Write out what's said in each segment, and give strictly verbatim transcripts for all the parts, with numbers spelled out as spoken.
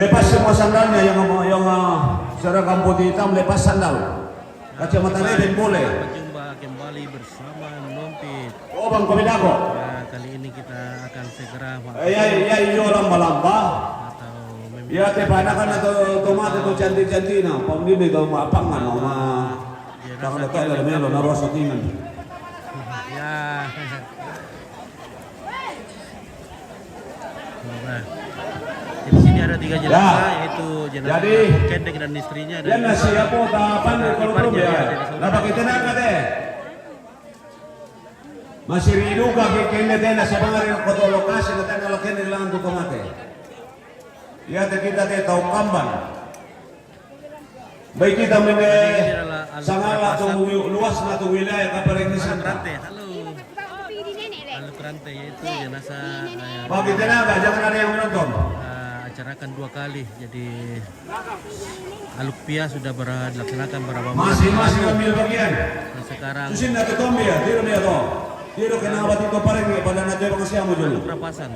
Lepas semua sandalnya yang, yang, ah, seragam putih hitam, lepas sandal. Kacamata rebeng boleh. Berjumpa kembali bersama Nompit. Oh, Bang Komidako. Ya, kali ini kita akan segera Eh, ya, ya, iyo, lamba-lamba. Atau mem- Ya, te panakan atau tomate tu cantik-cantik na. Pamdini tu mapangan, ma. Jenazah Tangan dekat dalam melo, naruh settingan. Ya. Nah, di sini ada tiga jenazah, yaitu jenazah Kendek dan istrinya dan jenazah siapa tak pandai kalau belum ya. Napa kita nak kata? Masih rindu kaki Kendek tena sebenarnya koto lokasi na tena la Kendek lang tu tomate. Ya, te kita te tau kamban. Baik, kita mene sangat lah tu luas na tu wilayah kaparengisan. Aluk Rante, halo. Aluk Rante, yaitu jenazah, eh, bagi tenaga, jangan ada yang menonton. Eh, acarakan dua kali, jadi Aluk Pia sudah ber-, dilaksanakan berapa bulan. Masing-masing ambil bagian. Dan sekarang susin na tu tombi ya, tiru dia tu. Tiru kena abati tu pareng ya, pada nanti bang siamu dulu. Aluk Rapasan.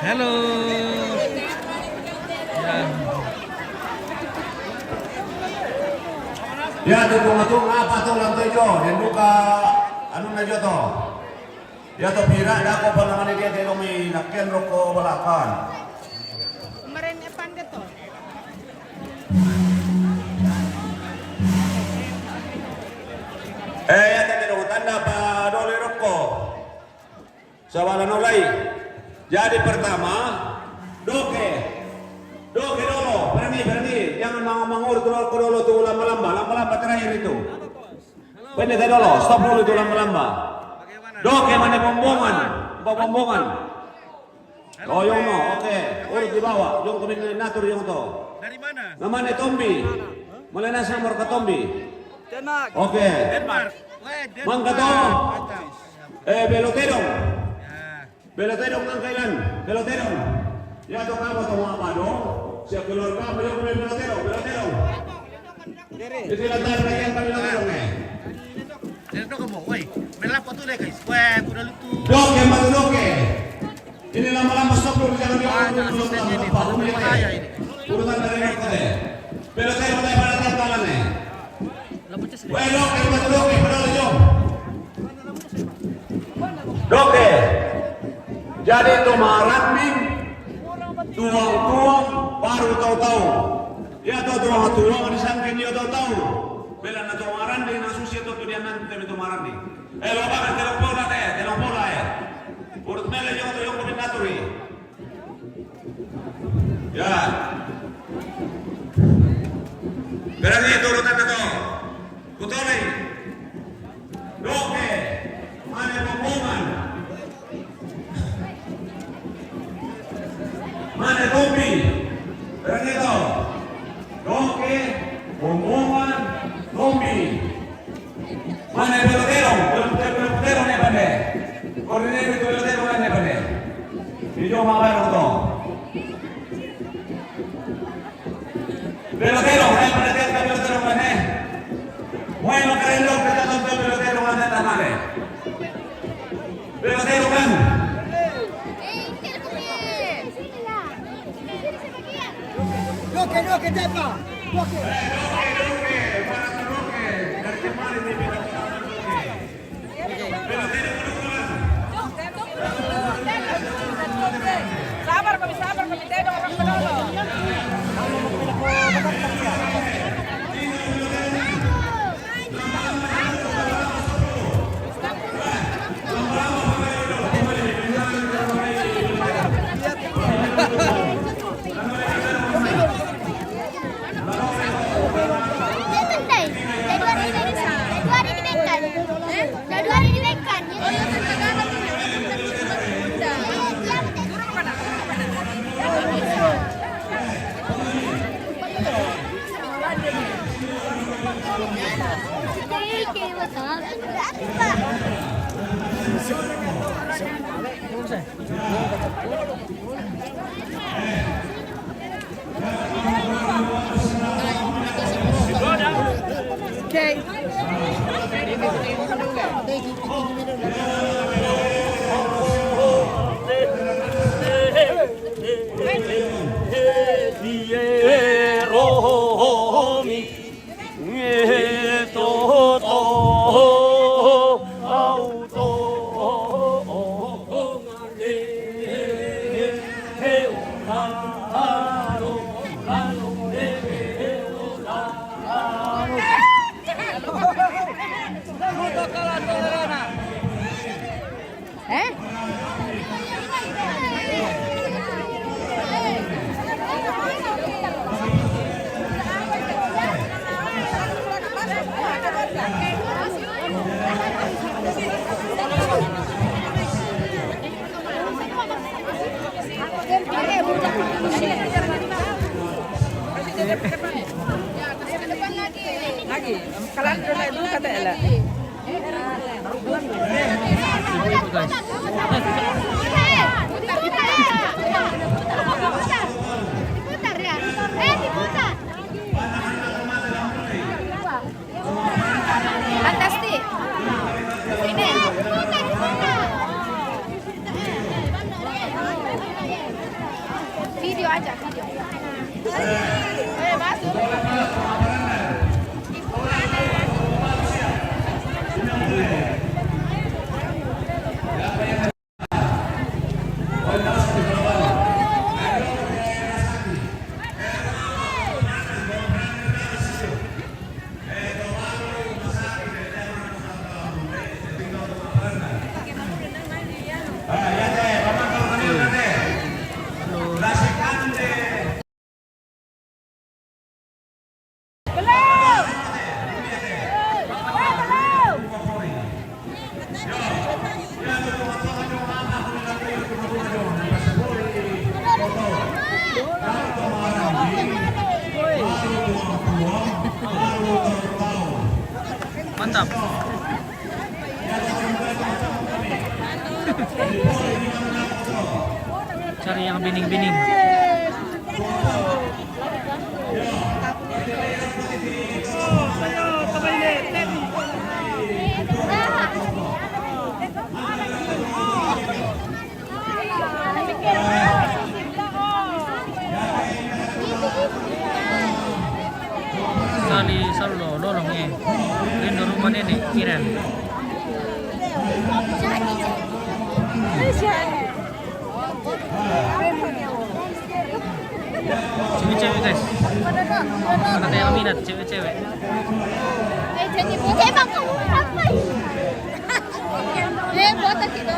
Halo. Ya. Ya, tu bunga tu ngapa tu lantai jo, dan buka anu na jo tu. Ya tu pira dah ko panangan dia, dia lomi lakian rokok balakan. Kemarin Evan dia tu. Eh, ya, tadi dong tanda pa dole rokko. Sabala nolai. Jadi pertama, doke. Doke dolo, berani, berani. Jangan mau mangurut rokko dolo tu lamba-lamba, lamba-lamba terakhir itu. Pendek dolo, stop dulu tu lamba-lamba. Doke mane bombongan, bombongan. Oh, yong no, oke. Urut di bawah, yong kami natur yong to. Dari mana? Namanya Tombi. Malena sama ka Tombi. Denmark. Oke. Denmark. Weh, Denmark. Mangka to. Mantap. Eh, Belotedong. Ya. Belotedong nang kailan. Belotedong. Ya to kamo to mga pado. Siya keluarga mo yung Belotedong, Belotedong. Ito yung lantaran na yan kami lang eh. Dito ka mo, weh. May lapo to, guys. Weh, kuda luto. Doke, matuloke. Ini lama-lama stop dulu, jangan di awal dulu, belum lama, Pak. Ini urutan dari mereka deh. Pero saya mulai pada tantangan nih. Weh, doke, matuloke, padahal jom. Doke. Jadi tumaran ning tuang-tuang baru tahu-tahu. Ya tahu tuang-tuang di samping dia tahu-tahu. Bela na tumaran di na susi tu dia nanti demi tumaran ning. Eh, lo ba, telong pola te, telong pola eh. Urut mele yo to yo ko binaturi. Ya. Berani itu urutan na to. Kutolei. Doke. Mane bombongan. Mane tombi. Berani to. Doke. Bombongan. Tombi. Mane pelotero, pelotero, pelotero ne pane. Koordinate pelotero ne pane. Ijo mabaro to. Pelotero, ne pane, pelotero pane. Bueno, kerendo, pelotero, pelotero pane tamale. Pelotero kan. Doke, doke, tepa. Doke. Sabar kami, sabar kami, tedong orang pedolo. Okay. Eh? Lagi, kalan dulu itu kata Ella. Diputar ya? Eh, diputar. Fantastic. Sini. Video aja, video. Eh, masuk. Mantap. Cari yang bening-bening. Sali salo lolong eh. Rindu rumah nenek Iren. Cewek-cewek, guys. Anak yang minat cewek-cewek. Eh, jadi emang kamu ngapain? Eh, buat kita.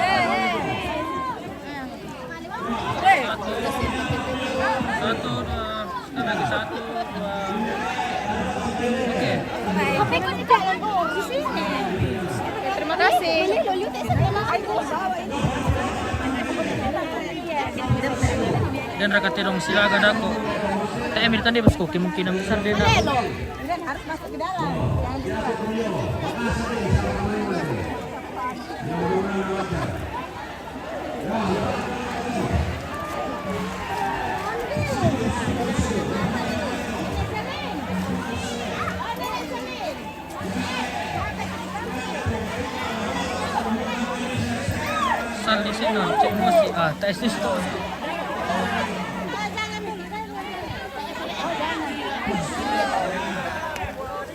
Satu, dua, sekali lagi, satu, dua. Oke. Terima kasih. Dan rakat terong silaga dako. Te Emir tadi bosku, kemungkinan besar dia nak. Harus masuk ke dalam. Jangan lupa. Sal di sini, cek musik, ah, tak exist tu.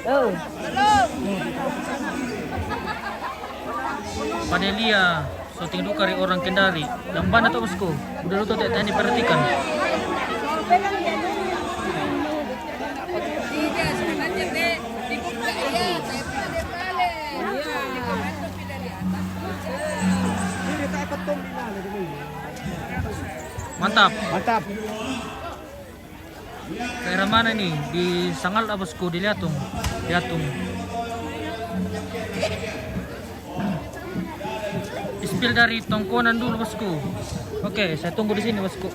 Oh. Padelia. Syuting duka ri orang Kendari. Lambana to bosku. Udah lu to tak tani perhatikan. Mantap. Mantap. Daerah mana ini? Di Sangal, ah, bosku, di Liatung. Liatung. Spill dari Tongkonan dulu, bosku. Oke, saya tunggu di sini, bosku.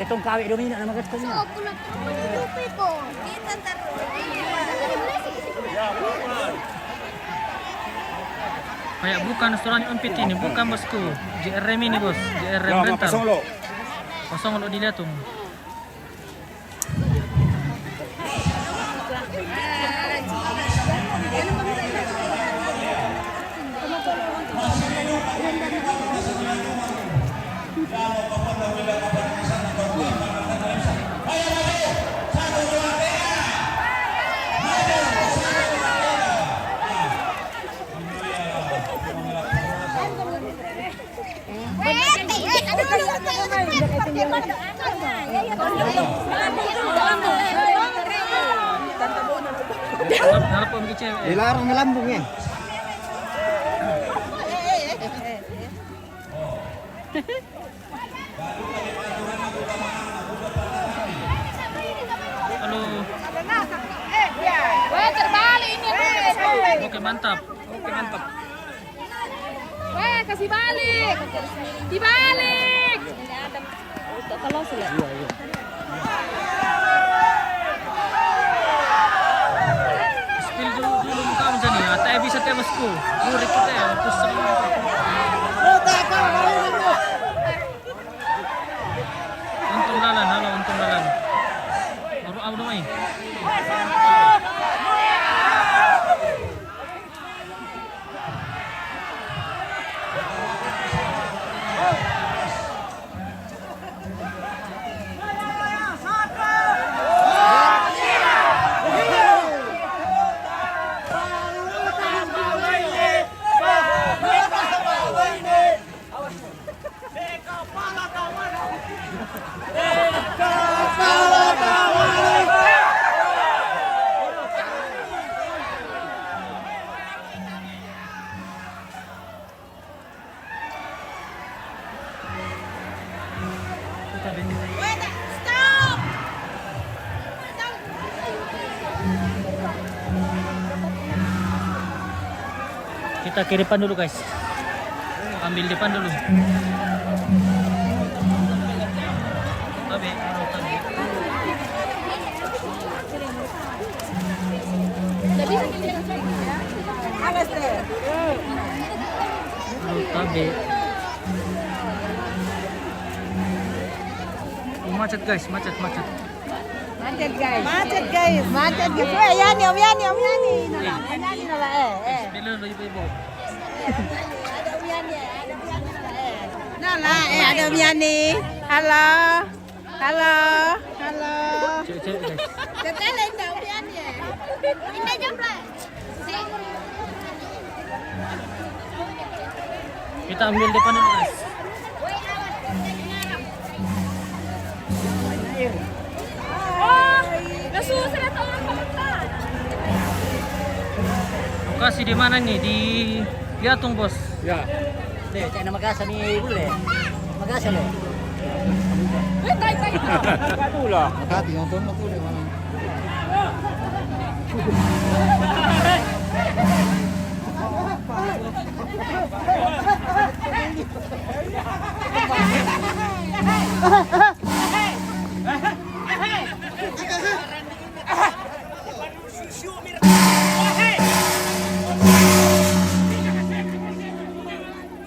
Tong kawe domina nama gas tong. Kayak bukan restoran ompit ini, bukan, bosku. J R M ini, bos. J R M rental. Kosong lo dilihat tuh. Dilarang melambung ya. Halo. Weh, terbalik ini. Oke, mantap. Oke, mantap. Weh, kasih balik. Dibalik. Kalau sudah. Spill dulu, dulu muka macam ni. Atau bisa tembus ku. Murid kita ya, pusing. Untung lalan, halo, untung lalan. Baru au mai. Kita ke depan dulu, guys. Ambil depan dulu. Tabe, tabe. Tabe. Oh, macet, guys, macet, macet. Macet, guys. Macet, guys. Macet, guys. Weh, Yani, Om Yani, Om Yani. Nala, Om Yani, nala, eh, eh. Dulu, ibu-ibu. Ada Om Yani, ada Om Yani, nala, eh. Nala, eh, ada Om Yani. Halo. Halo. Halo. Cek, cek, guys. Tetele indah, Om Yani. Indah jemplak. Kita ambil depan dulu, guys. Lokasi di mana nih? Di Liatung, bos. Ya. Deh, cek nama gasa nih, bule. Magasa, le. Pula. Hati nonton tu dia mana?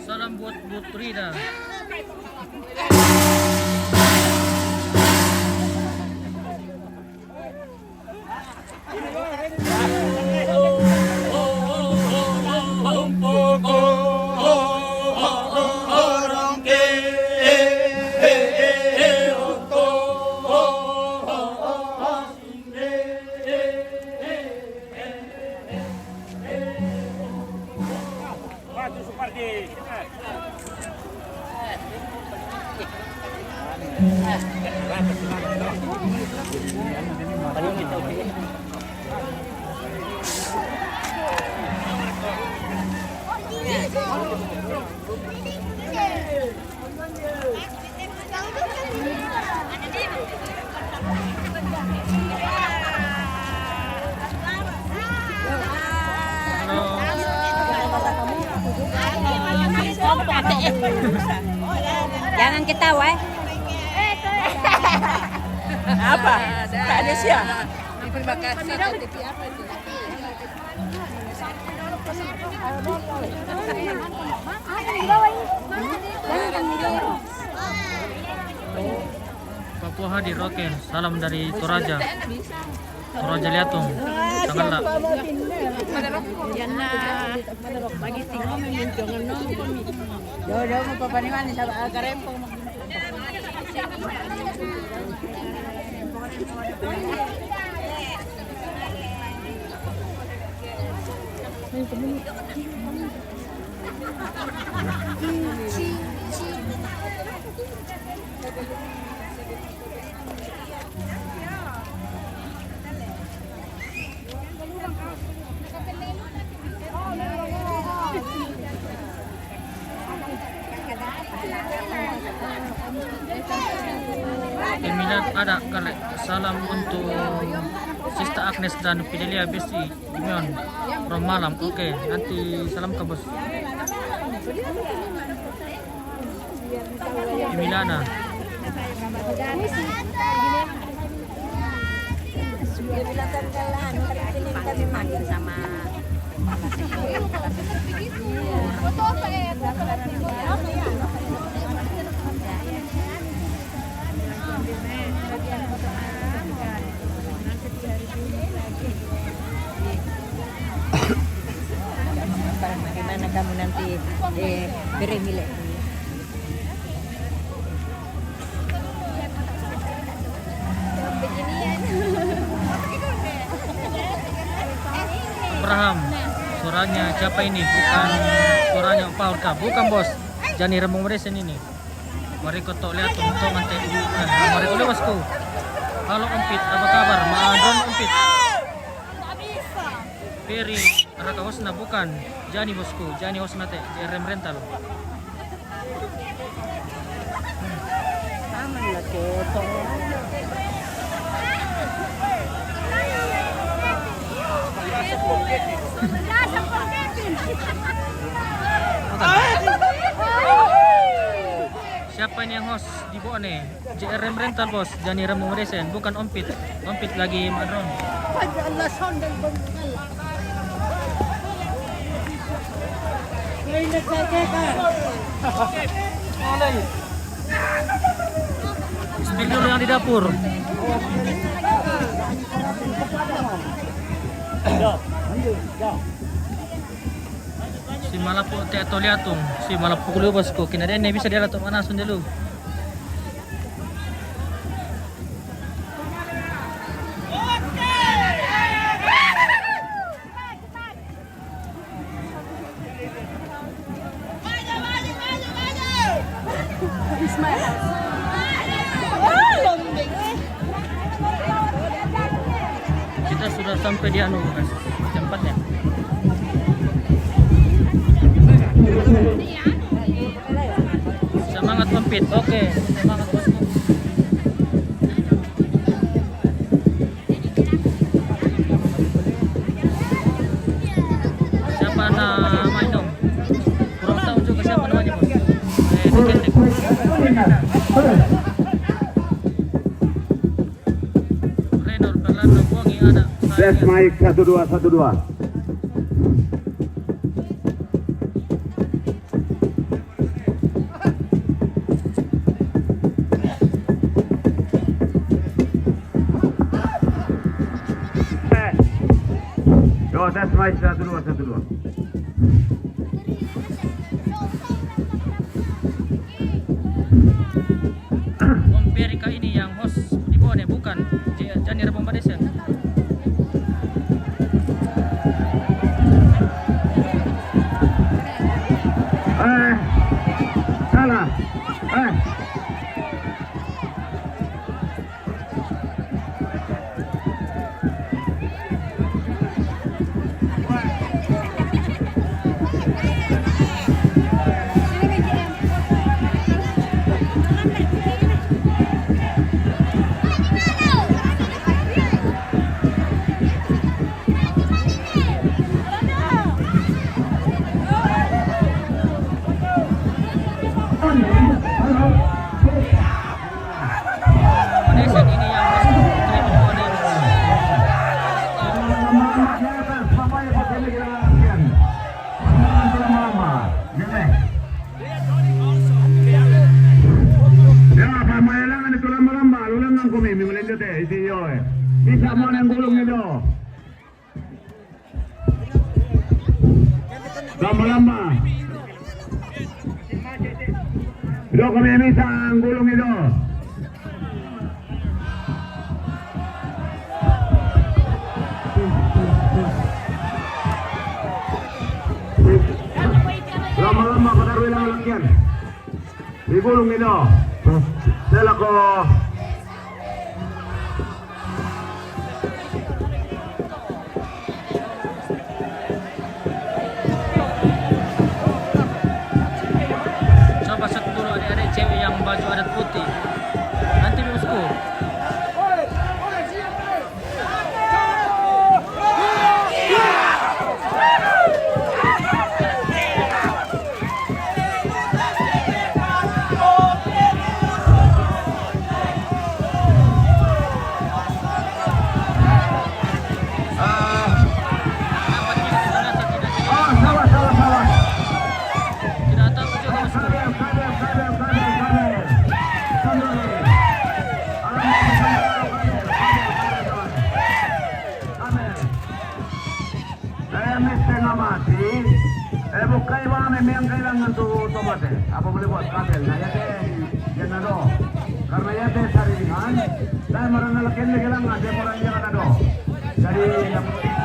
Salam buat buat Rida. Jangan ketawa, eh. Apa? Kak Adesia. Terima kasih. Papua hadir, oke. Salam dari Toraja. Toraja Liatung. Tangalla. Jauh-jauh mau papaniwani sama karempong. Emilat ada kale, salam untuk Sister Agnes dan Fidelia Besti Mion from Malam. Oke, nanti salam ke bos. Emilana. Dia bilang tanggal anu, hari Senin kami makan sama Bagaimana kamu nanti, eh, beremil? Abraham, suaranya siapa ini? Bukan suaranya Opa Orka, bukan bos. Jani Rembong Resen ini. Mari ko to lihat untuk nanti. Mari ko lihat bosku. Halo Ompit, apa kabar? Maadron Ompit. Peri, Raka Hosna bukan. Jani bosku, Jani Hosna te, J R M Rental. Aman lah, Kevin. Siapa ini yang host di Bone? J R M Rental, bos. Jani Rembong Resen, bukan Ompit. Ompit lagi madron. Pada Allah, sound dan bengkal. Spill dulu yang di dapur. Si malapo te atau liatung, si malapo kulo bosku, kina dene bisa dia lato mana sundelu. Kita sudah sampai di anu, guys, tempatnya. Semangat Ompit, oke, semangat bosku. Siapa nama itu? Kurang tahu juga siapa namanya, bos. Eh, dicek. Renor, Fernando, Bongi ada. Tes mic satu dua satu dua. Dua tes mic satu dua satu dua. Om Perika ini yang host di Bone, bukan? J-, Jani Rebong Badesen. Eh, salah. Eh. Bisa mo nang gulong ito. Lamba-lamba. Ito kami bisa ang gulong ito. Lamba-lamba, pataruin ang lalakyan. Igulong nila. Sila ko. Coba satu dulu adik-adik cewek yang baju adat putih. Nanti bosku. Saya mesti ngamati. Eh, bukai bang, memang kailangan tu otomatis. Apa boleh buat kabel? Nah, ya deh. Dia nado. Karena ya deh, saringan. Saya marang lagi ni kailangan. Dia marang dia nado. Jadi, yang penting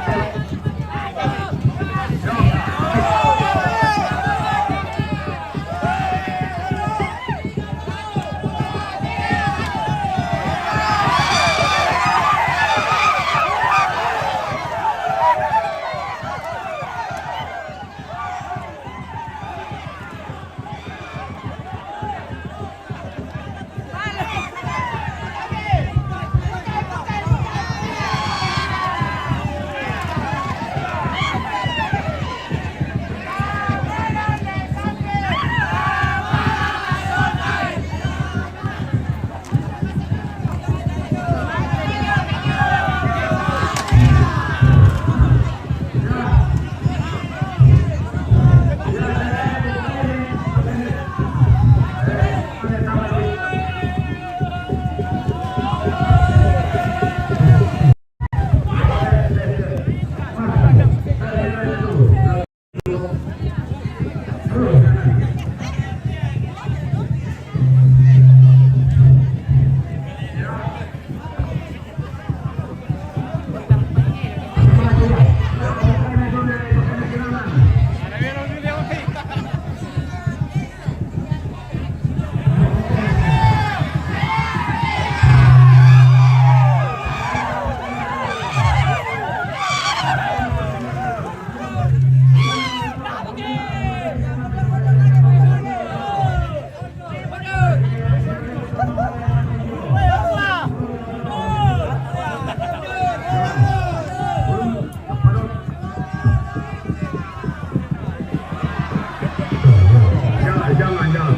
Jangan, jangan, jangan.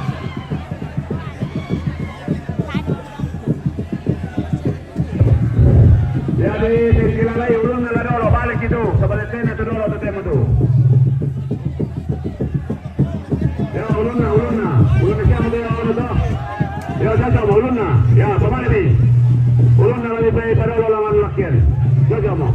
Ya, di, di, kilalai, ulun na la dolo, balik itu. Sabalik tena tu dolo, tu tema tu. Ya, ulun na, ulun na. Ulun na siapa tu ya, ulun tu? Ya, siapa, ulun na. Ya, pamali ni. Ulun na lebih baik pada ulun lawan lakian. Ya, siapa?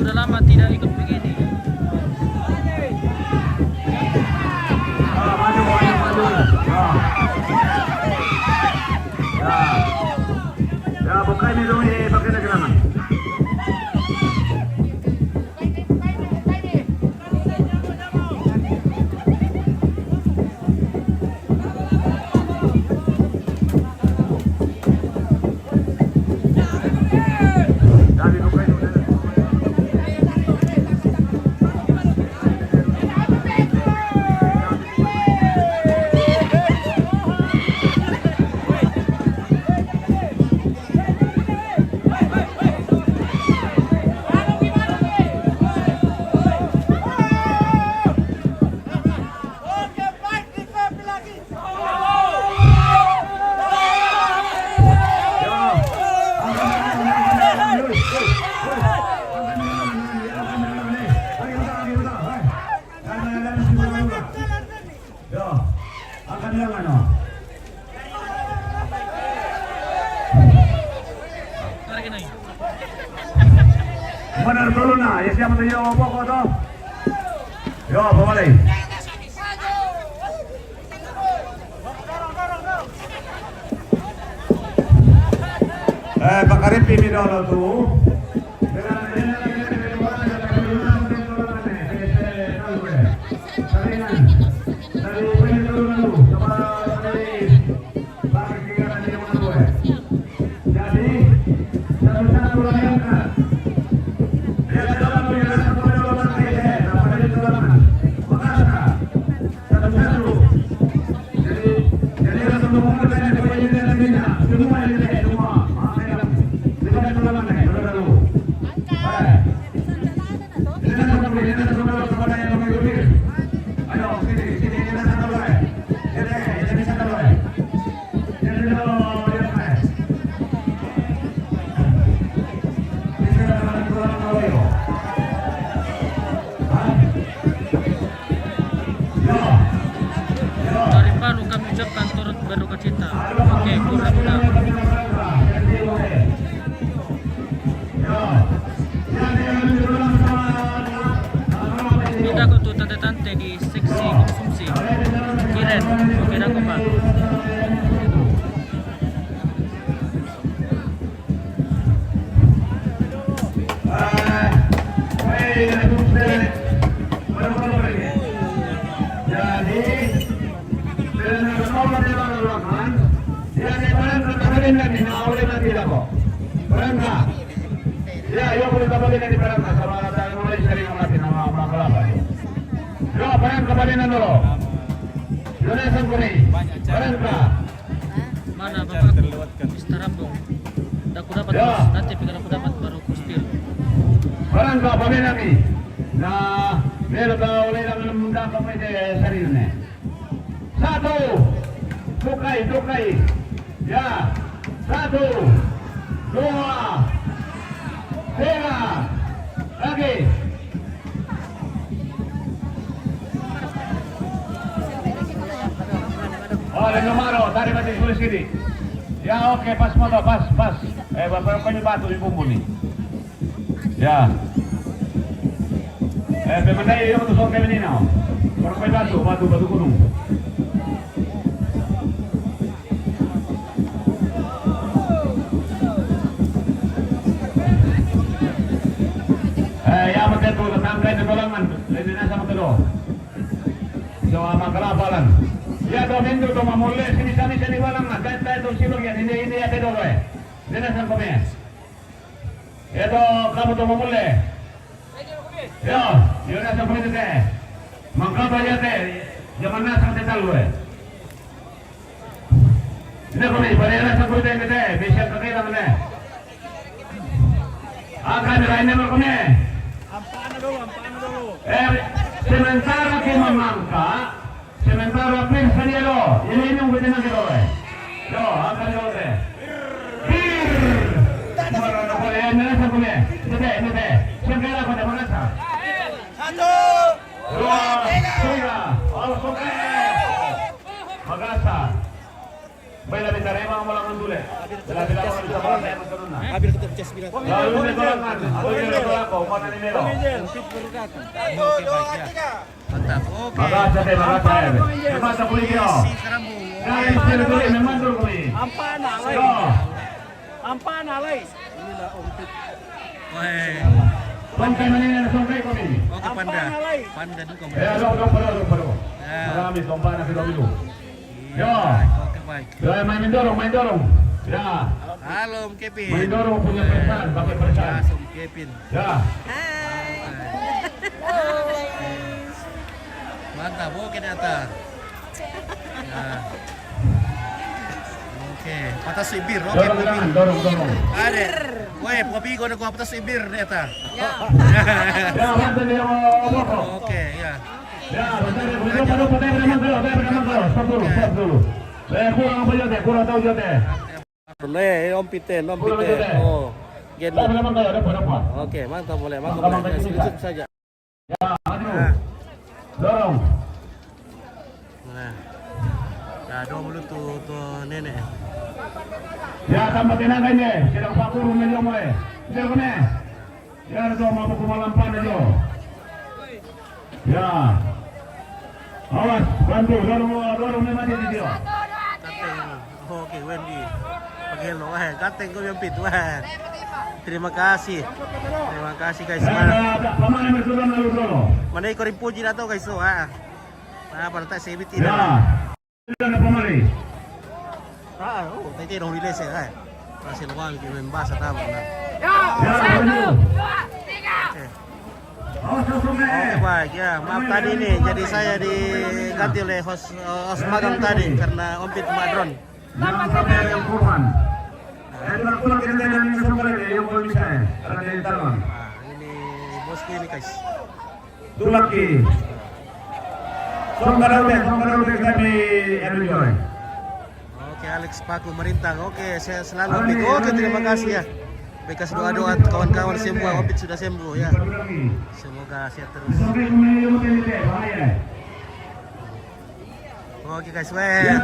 Sudah lama tidak ikut begini. Ah, maju, maju, maju. Ya. Ya. Ya, buka ini dulu, eh, pakai lagi lama. Yo, angkat tangan, no. Benar dulu, nah. Ya, siapa tuh? Yo, pokok tuh. Yo, pokok lagi. Eh, Pak Karim, pimi dolo tu. Jadi, satu-satu lah yang kena. Dia dalam punya rasa pada orang lain, eh, tak pada di dalam. Makasih. Satu-satu. Jadi, jadi rasa mengumpulkan yang kau ini dan dirinya. Semua ini, eh, semua. Maaf, ya. Kita ada perlawanan, eh, kita ada dulu. Eh. Ini rasa mengumpulkan, ini rasa mengumpulkan kepada yang mengikuti. Ayo, sini, sini, ini rasa mengumpulkan. Ini, ini rasa mengumpulkan. Dari Palu kami ucapkan turut berduka cita. Oke, kurang. Kita ke tu tante-tante di seksi konsumsi. Kiren, oke, dah, Pak. Jadi, dengan nomor dia lawan, dia ada barang ke kawin dan ini awalnya tidak kok. Barang Ya, yo boleh tambah dengan di barang, sama ada mulai sering mati nama apa kelapa ni. Yo, barang kembali dulu. Yo, dah sangkuni. Barang ka. Mana Bapak Mister Rambung? Dah aku dapat, Yo. Bos. Nanti pikir aku dapat baru ku spill. Barang ka, pamina mi. Nah, melo ka oleh dengan muda kami de sering ni. Satu. Tukai, tukai. Ya. Satu. Dua. Tiga. Lagi. Oh, ada nomor, tadi masih tulis sini. Ya, oke, pas motor, pas, pas. Eh, bapak, kau ni batu di bumbu ni. Ya. Eh, pemandai, yo, tu son femenina. Por kau batu, batu, batu gunung. Eh, ya, betul tu, tetangga itu tolongan. Ini nasa betul. So, ama kelaparan. Ya, tu pintu tu mamule, sini, sini, sini, balang, ah. Kata itu, sini, ya, ini, ini, ya, tu, eh. Ini nasa kau, eh. Ito, kamu tu mamule. Yo, yo na sa pwede te. Mangkapa ya te. Yaman na sa te talwe. Ina kami, pare na sa pwede te. Bisa ka kailangan na. Akan na rin naman kami. Ang paano daw, ang paano daw? Eh, sementara kay mamangka, Sementara pir sa dia lo, ini ini ungkit na kilo eh. Lo, angkat lo eh. Pir. Mara na ko eh, na sa ko eh. Tete, tete. Siyempre ako na magasa. Satu. Dua, tiga. Alas ko eh. Magasa. Pela bitarema mo lang ang dule. Pela bitarema mo lang ang dule. Lalu ni Tolangan, atau dia Tolangan, kau mana ni Melo? Mantap. Oke. Makasih, makasih. Terima kasih, Julio. Guys, sila tuloy, may mandor ko eh. Ampa na, alay. Yo. Ampa na, alay. Weh. Songkai manina, songkai kami. Oke, Panda. Ampa na, alay. Panda dulu kami. Eh, aduh, aduh, aduh, aduh, aduh. Ya. Marami, songkai na sila dulu. Ya. Oke, baik. Ya, main dorong, main dorong. Ya. Halo, Om Kevin. Main dorong punya perasaan, pakai perasaan. Ya, Om Kevin. Ya. Hai. Mantap, oke, data. Ya. Oke, patah sibir, oke, dorong, Popi. Jangan, dorong, dorong. Ada. Weh, Popi, gua ada gua patah sibir, data. Ya. Ya, mantap, ya, Om Kevin. Oke, ya. Ya, bentar, ya, bentar, bentar, bentar, bentar, bentar, bentar, stop dulu, stop dulu. Eh, kurang apa, Jote? Kurang tahu, Jote? Eh, Om Piten, Om Piten. Oh. Gen. Oke, mantap, boleh. Mantap, boleh. Screenshot saja. Ya, maju. Dorong. Nah. Ya, dua puluh tu, tu nenek. Ya, tambah tenaga ini. Sedang pakur, menyong, eh. Sedang mana? Ya, dua mau pukul malam panas, yo. Ya. Awas, bantu, dorong, dorong, memang dia, dia. Oke, Wendy. Pakai lo, eh, kateng ko yang pit, weh. Terima kasih. Terima kasih, guys. Mana? Mana yang berturun lalu dulu? Mana ikut puji atau, guys, tu, ah. Nah, pada tak sebit ini. Ya. Sudah ada pemari. Ah, oh, tadi dong rilis ya, eh. Masih luang, kita main bahasa tahu, nah. Ya, maju. Oke. Oke, baik, ya. Maaf tadi nih, jadi saya diganti oleh host, eh, host magang tadi karena Om Pit Madron. Jangan sampai ada yang korban. Eh, tulang-tulang kita yang ini semua lagi, yang belum bisa, ya. Ada yang tangan. Nah, ini bosku ini, guys. Tulak ki. Songga daute, songga daute kami enjoy. Oke, Alex Paku Merintang. Oke, sehat selalu, Om Pit. Oke, terima kasih ya. Bekas doa-doa kawan-kawan semua, Om Pit sudah sembuh ya. Semoga sehat terus. Oke, guys, weh.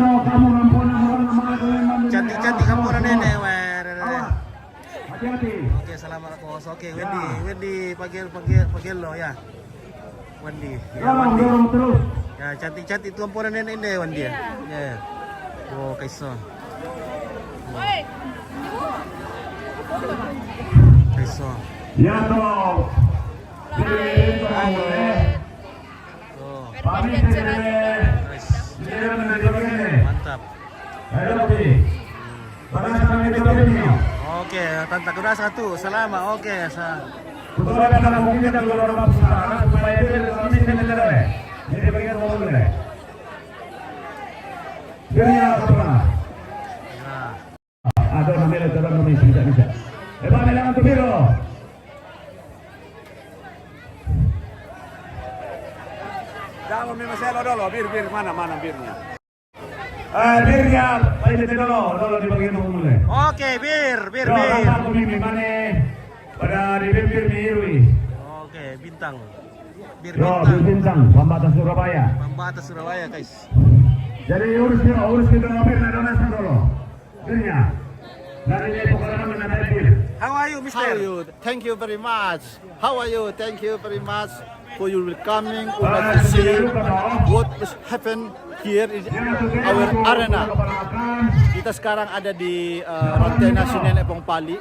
Cantik-cantik kampung nenek, weh. Oke, selamat, Bos. Oke, Wendy, Wendy, panggil, panggil, panggil lo ya. Wendy, ya, Wendy. Ya, cantik-cantik tu ampunan nenek ini, Wendy ya. Ya. Oh, kaiso. Kaiso. Ya, toh. Halo. Tuh. Nice. Mantap. Oke, tanta kuda satu, selama, oke, sa- Nah. Ada namanya, ada namanya, bisa, bisa. Eh, Pak, bilang tu, Biro. Jangan main Marcelo dulu, Bir, Bir, mana, mana Birnya? Eh, Birnya, Pak, ini dulu, dulu di bagian dulu. Oke, Bir, Bir, Bir. Apa aku ni, mana? Pada di Bir, Bir, Bir, Bir. Oke, Bintang. Bir Bintang. Yo, Bir Bintang, Pambata Surabaya. Pambata Surabaya, guys. Jadi urus dia, urus kita, Bir, nak dona dulu. Birnya. Dari ini pokoknya mana, Bir? How are you, mister? How are you? Thank you very much. How are you? Thank you very much for your welcoming. Would like to see what is happen here in our arena. Kita sekarang ada di, eh, Rantai Nasional Epong Pali.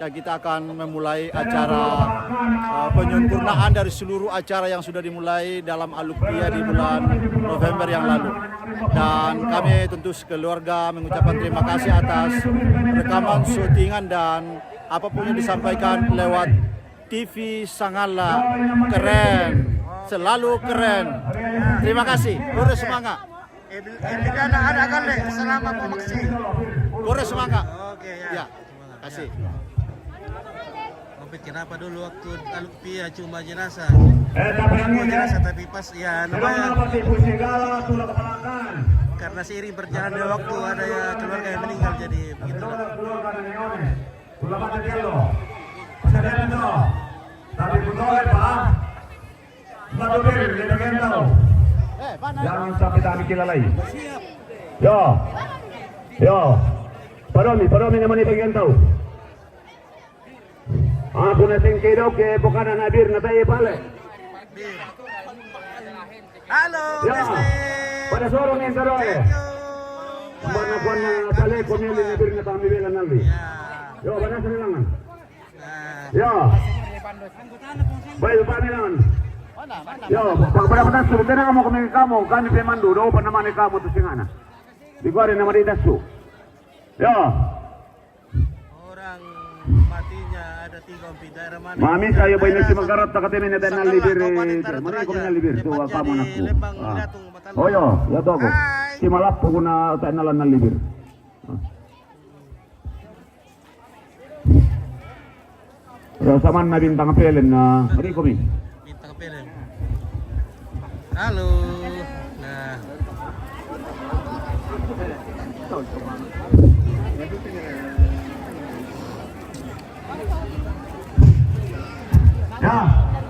Dan kita akan memulai acara, eh, penyempurnaan dari seluruh acara yang sudah dimulai dalam Alukpia di bulan November yang lalu. Dan kami tentu sekeluarga mengucapkan terima kasih atas rekaman, syutingan, dan apapun yang disampaikan lewat T V Sangala. Keren, selalu keren. Terima kasih. Terus semangat. Ebil-, Ebilana ada kali, selama pemaksi. Terus semangat. Oke, ya. Ya. Terima kasih. Om Pit, kenapa dulu waktu Alukpia cuma jenazah? Eh, tapi yang ini, jenazah, tapi pas, ya, namanya, karena seiring berjalannya waktu, ada ya keluarga yang meninggal, jadi begitu. Tulang mata dia lo. Sadar itu. Tapi betul, Pak. Satu diri, dia bagian tahu. Jangan sampai tak mikir lalai. Yo. Yo. Padomi, padomi na mani bagian tau. Aku na singke doke pokana na bir na tai pale. Halo, ya. Beste. Pada sorong yang taroe. Thank you. Mana kuan na pale ko mili na bir na kami bela nali. Ya. Yo, bana sa langan. Nah. Ya. Baik, Pak Milan. Ya, Pak, pada pada suruh tenang kamu kami kamu, kami pemandu, do pernah mana kamu tu singana. Di gua ada nama dia Dasu. Ya. Orang matinya ada tiga, Om Pi. Daerah mana? Mami saya banyak si magarat tak katanya ni dan libir. Mari kau libir tu apa mana aku. Oh ya, ya tu aku. Si malap aku na tak nalan na libir. Rasaman na bintang pelen na riko mi. Bintang pelen. Halo. Nah. Ya,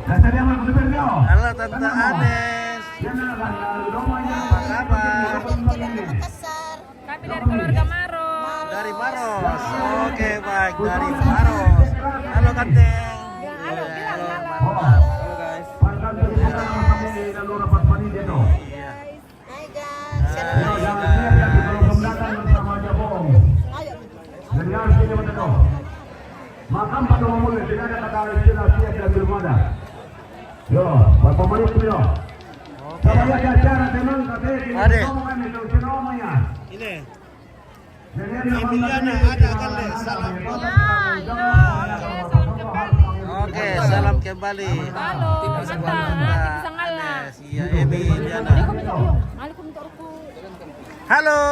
dasar dia mah bener dia. Halo Tante Anes. Apa kabar? Kami dari keluarga Maros. Dari Maros. Oke, baik, dari Maros. Halo Kanteng. Ya, halo, bilang halo. Halo guys. Iya. Hai guys. Hai guys. Ayo. Makam pada umumnya tidak ada kata istilah siap dan belum ada. Yo, Bapak Malik yo. Oke. Ada. Ini. Emiliana ada kan, Dek? Salam. Oke, salam kembali. Halo, mantap. Bisa ngalah. Iya, Emiliana. Halo.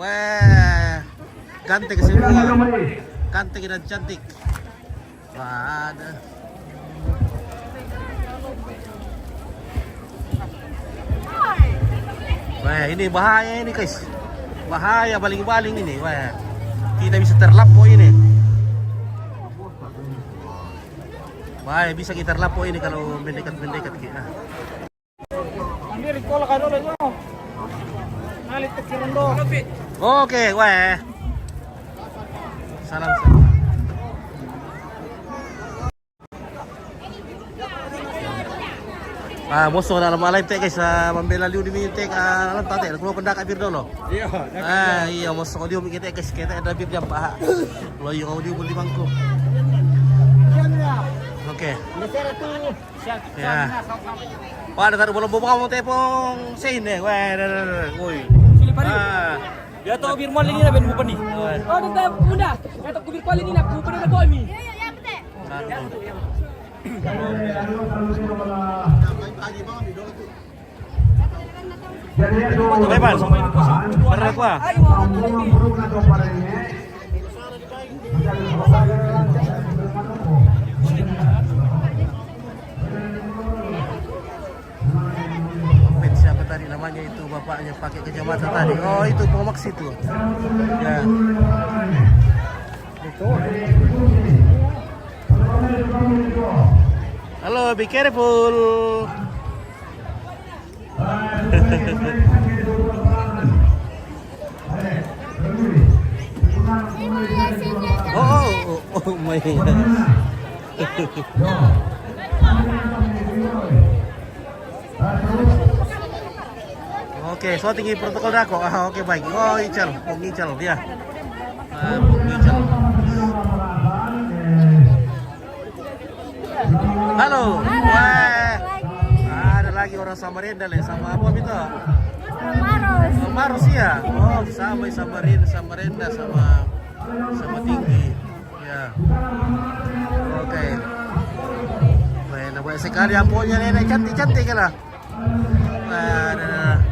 Wah, ganteng semua. Ganteng dan cantik. Wah, ada. Wah, ini bahaya ini, guys. Bahaya baling-baling ini. Wah, kita bisa terlapo ini. Bahaya, bisa kita terlapo ini kalau mendekat-mendekat kita. Ambil rikola kado lah, nyo. Nalit ke kirundo. Oke, weh. Salam, salam. Ah, moso dalam alai te, guys, ah, mambela liu di mi te, ah, alam tate, kulo kenda kabir dolo. Iya. Ah, iya, moso liu mi te, guys, kita ada bir jam paha. Lo yung audio beli mangkuk. Oke. Ya. Wah, ada taruh bola bola kamu tepung sini, weh, weh, weh, weh. Woi. Sulit, Pak. Ah. Dia tahu Firman ini lah, Ben, bukan nih. Oh. Oh, dia tahu, udah. Dia tahu Firman ini lah, bukan, dia tahu ini. Satu. Bebas. Berat, wah. Siapa tadi namanya itu bapaknya pakai kacamata tadi? Oh, itu Pomax itu. Ya. Halo, be careful. Oh, oh, oh, oh my God. Oke, so tinggi protokol dako. Ah, oke, baik. Oh, Ical, Bung Ical dia. Ah, Bung Ical. Halo. Halo. Wah. Ada lagi orang Samarinda le, sama apa itu? Maros. Oh, Maros ya. Oh, sama Samarinda, Samarinda sama sama tinggi. Ya. Oke. Wah, banyak sekali amponya nenek, cantik-cantik lah. Ada.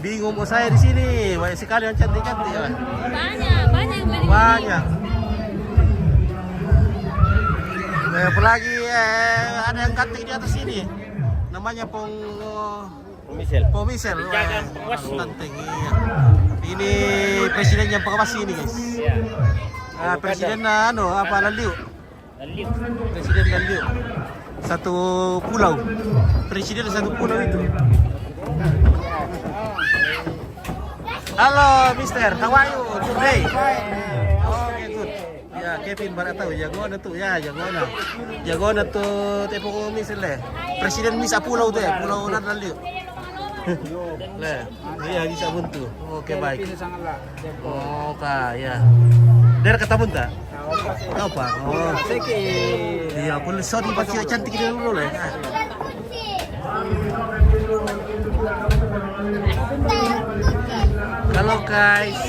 Bingung mau saya di sini. Banyak sekali yang cantik-cantik ya. Banyak, banyak yang beli. Banyak. Eh, apalagi eh, ada yang cantik di atas sini. Namanya Pong Pomisel. Pomisel. Penjaga pengawas. Tanteng, iya. Ini presidennya pengawas ini, guys. Iya. Ah, presiden, ah, anu, apa, Lanliu? Presiden Lanliu. Satu pulau. Presiden satu pulau itu. Hello, Mister. How are you today? Okay, good. Ya, Kevin Baratau, jagoan tu, ya, jagoan. Jagoan tu, tepung Miss le. Presiden Miss Pulau tu, Pulau Nadal dia. Le, iya bisa buntu. Oke, baik. Oke, ya. Dari kata bunta? Apa? Oh. Iya, pun sorry, pasti cantik dia dulu le. Halo guys.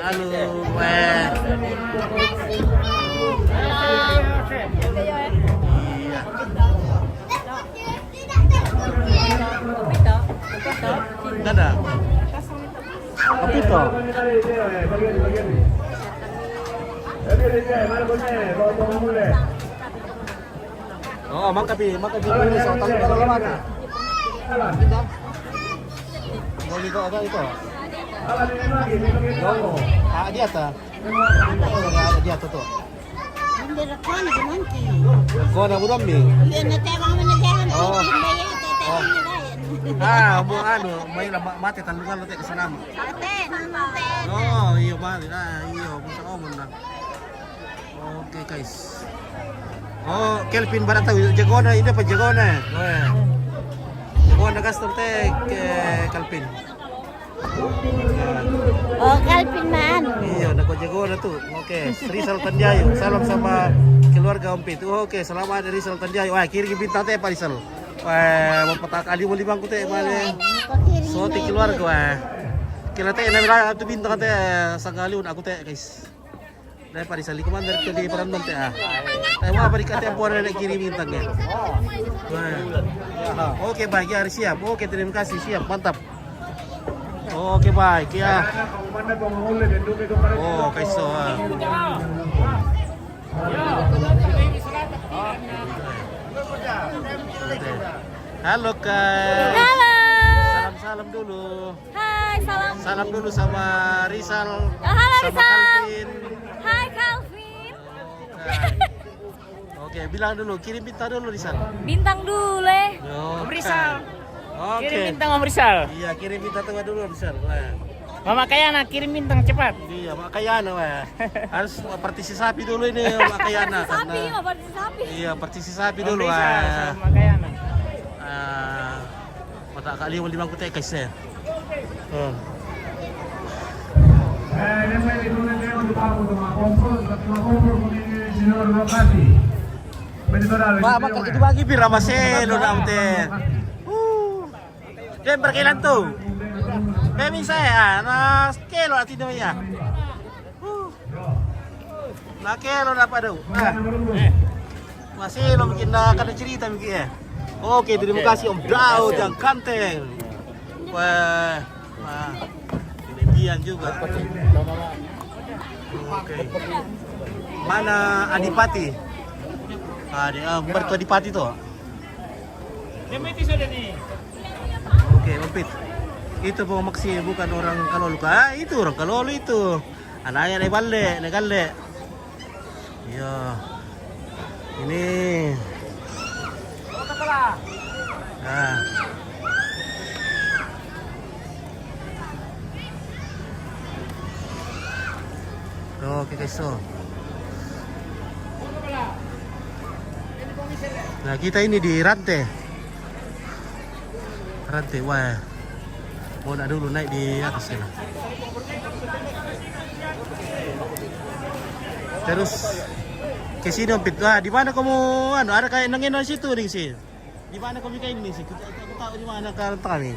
Halo, weh. Iya. Dadah. Apa itu? Oh, maka pi, maka pi dulu sa tayo ka lang mati. Kita. Mau dito agad ito. Yo. Ah, dia ta. Dia ta to. Hindi ra ko na ginanti. Ko na budambi. Hindi na tayo mga naghahan. Oh. Hindi na tayo mga naghahan. Ah, mo ano, may la- mati talungan lo tayo kasama. Ate, nanonood tayo. Oh, iyo ba? Ah, iyo, mo sa omon na. Okay, guys. Oh, Kelvin Baratau, jagoan na, hindi pa jagoan na. Oh, yeah. Jagoan na gastos te, eh, Kelvin. Oh, Kelvin man. Iyo, nako jagoan na tu. Okay, Rizal Tandiayo. Salam sama keluarga Ompit. Okay, selamat Rizal Tandiayo. Ah, kirim bintang te, Pak Rizal. Wah, mapatak ali mo limang ko te, mane. So, te keluarga, wah. Kila te, na tu bintang te, sangali una ko te, guys. Dai pa Rizal, di Commander ke di Parandon te, ah. Tayo mga balik ate ang pora na kirim bintang ya. Wah. Oke, baik ya, siap. Oke, terima kasih, siap, mantap. Oke, baik ya. Oke, so, ah. Halo, Kak. Halo. Salam-salam dulu. Hai, salam. Salam dulu sama Rizal. Oh, halo, sama Rizal. Calvin. Hai, Calvin. Oke. Oke, bilang dulu, kirim bintang dulu, Rizal. Bintang dulu, eh. Yo, Om Rizal. Oke. Kirim bintang, Om Rizal. Iya, kirim bintang tengah dulu, Rizal. Wah. Mama Kayana, kirim bintang cepat. Iya, Mama Kayana, wah. Harus partisi sapi dulu ini, Mama Kayana. Sapi, karena mau partisi sapi. Iya, partisi sapi dulu, Om Rizal, wah. Sama Mama Kayana. Ah, mata kali mau limang kutek, guys, ya. Hmm. Ba, maka itu bagi pira maselo na te. Uh. Siyempre kailan to? Kami saya, ah, na kelo ati na ya. Uh. Na kelo na pa daw. Ah. Maselo mungkin na kada cerita mungkin ya. Oke, terima kasih Om Daud yang ganteng. Wah. Nah, ini Dian juga. Oke. Mana Adipati? Ah, di, ah, mertua Adipati to. Oke, Ompit. Itu po maksi bukan orang Kalolo ka. Ah, itu orang Kalolo itu. Anaknya naik balik, naik balik. Iya. Ini. Nah. Oke, guys, so. Nah, kita ini di Rante. Rante, wah. Mau nak dulu naik di atas sana. Terus ke sini, Ompit. Ah, di mana kamu, anu, ada kayak nangin di situ, di sini. Di mana kamu kayak ini sih? Kita, kita tahu di mana kalau kami.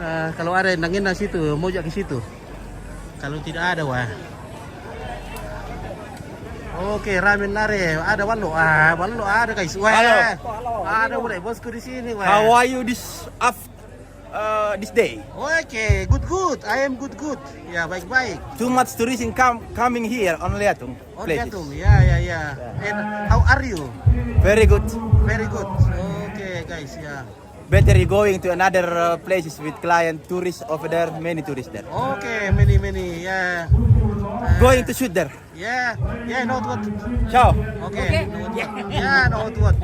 Ah, kalau ada nangin di situ, mau jak ke situ. Kalau tidak ada, wah. Oke, ramen nare. Ada wallo. Ah, wallo ada, guys. Wah. Halo. Ada mulai bosku di sini, wah. How are you this af- uh, this day? Oke, good, good. I am good, good. Ya, baik-baik. Too much tourism come coming here on Leatung. Oh, places. Leatung. Ya, ya, ya. And how are you? Very good. Very good. Oke, guys, ya. Better you going to another uh, places with client tourists over there, many tourists there. Oke, many, many, ya. Uh, going to shoot there. Yeah, yeah, no what. Ciao. Oke. Oke. Ya, no what.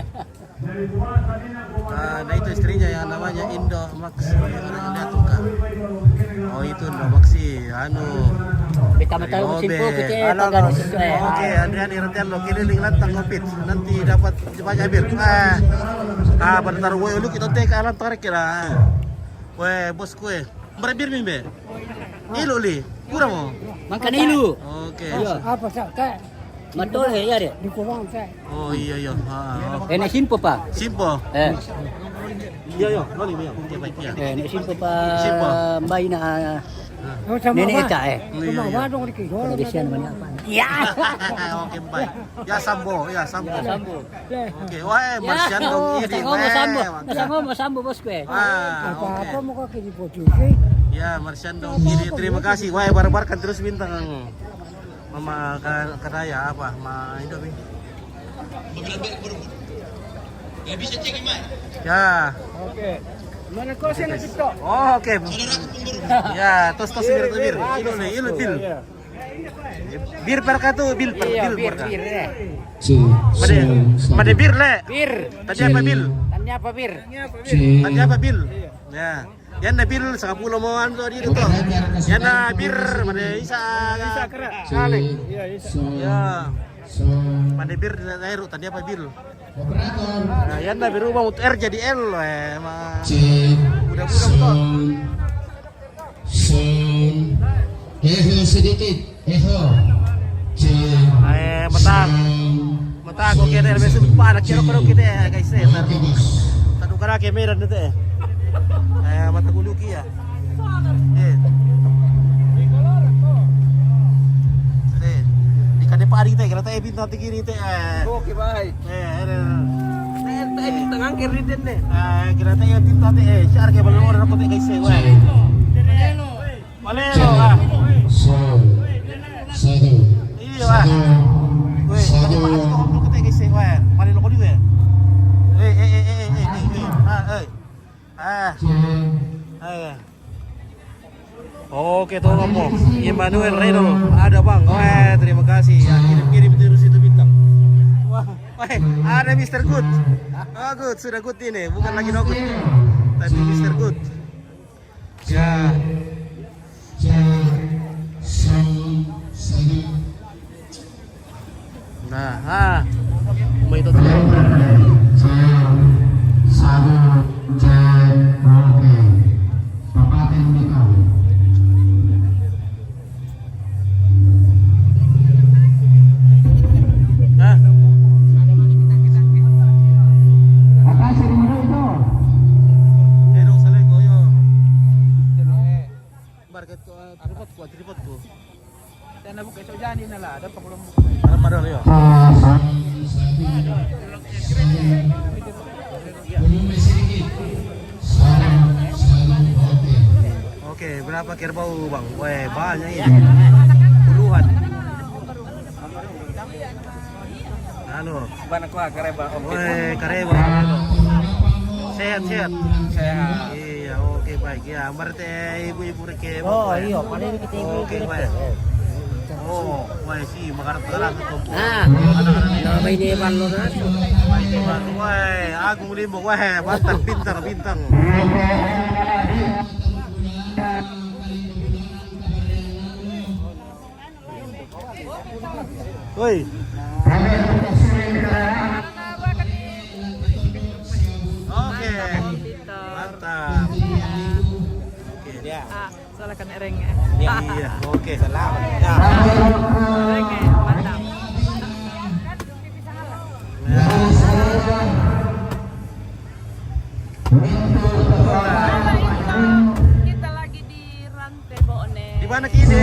Ah, nah, itu istrinya yang namanya Indo Max, orang India tuh, Kak. Oh, Anu, beta mata dari Lobe. Simpul kite. Halo, pagar halo. Situ, eh. Oke, Adrian Irtian lo keliling lantang ngopit. Nanti dapat banyak bir. Ah, ah, bentar, woi, lu kita teka lantang kira. Woi, bos kue. Berapa bir mimbe? Ilu li. Kurang mo. Makan ilu. Oke. Iya. Apa sa? Kayak Matole, iya, deh. Di Kubang, saya. Oh, iya, iya. Ah, oh. Eh, nek simpo, Pak. Simpo. Eh. Iya, iya. Noni, iya. Oke, baik, iya. Eh, nek simpo, Pak. Simpo. Mbai na, ah, oh, sama nenek Pak. Eta, eh. Iya, sama iya. Warung di Kidul. Kalau di sana banyak apa? Iya. Oke, baik. Ya, sambo, ya, sambo. Ya, sambo. Oke, wah, eh, ya, Marsian dong, oh, ini, masa ngomong weh, sambo. Masa ngomong sambo, bos gue. Ah, apa-apa oke. Mau kaki di posisi. Ya, Marsian dong, ini, terima kasih. Wah, barbar kan terus bintang. Mama ka-, kadaya apa? Ma Indomie. Ya. Oke. Mana kau sih nak TikTok? Oh, oke. Ya, tos, tos, bir, bir. Ilu nih, ilu, bir. Iya. Bir perka tuh, bir per-, iya, bir, bir perka. Bir, ya. Made, made bir, le. Bir. Tadi apa, bir? Tadi apa, bir? Tadi apa, bir? Ya. Yanna bir sanga pulo mo anu di itu. Yanna bir mane isa. Isa kera. Kale. Iya, isa. Ya. Mane bir na eru tadi apa bir? Nah, yanna bir ubah mut R jadi L, eh, ma. Udah, udah, udah. Eho sedikit. Eho. Eh, mata. Mata ko kete, lebih sumpah, anak kira kira kita, guys, eh, tadu. Tadu kara ke Medan itu, eh. Eh, mata kuluki ya. Eh. Eh. Di kade pari te, kira te, eh, bintang tinggi ni te, eh. Oke, baik. Eh, eh, eh. Eh, eh, bintang angker ni te, eh. Eh, kira te, eh, bintang te, eh, siar ke balon orang kote, guys, eh, weh. Malelo, ah. Satu. Iya, ah. Weh, satu. Weh, malelo ko di, weh. Ah, eh. Ah. Eh. Oke, tolong mo. Emmanuel Reno, ada, Bang. Weh, terima kasih. Ya, kirim-kirim terus itu bintang. Wah, weh, ada Mister Good. Oh, Good, sudah Good ini, bukan lagi no Good. Tapi Mister Good. Ya. Nah, ah. May ito. Satu, cek, oke. Papatin dito. Hah? Apa sih dulu itu? Pero sa lego, yo. Market ko, ah, tripod ko, ah, tripod ko. Tena buka esok jani na la, ada pa kulang buka. Ano pa daw, yo? Oke, berapa kerbau, Bang? Weh, banyak ini. Puluhan. Halo. Bana kuah kareba, oke. Weh, kareba, halo. Sehat, sehat. Sehat. Iya, oke, baik. Ya, berarti ibu-ibu reke. Oh, iya, paling kita ibu. Oke, baik. Oh, weh, si, makan sekarang ke kampung. Ah, nama ini Iwan lo, nah. Baik, Iwan. Weh, Agung Limbong, weh, mantap, pintar, bintang. Woi. Oke. Mantap. Oke. Ya. Ah, soalnya kan ereng ya. Iya, oke. Selamat. Ya. Ereng ya, mantap. Ya. Kita lagi di Rantebone. Di mana kini?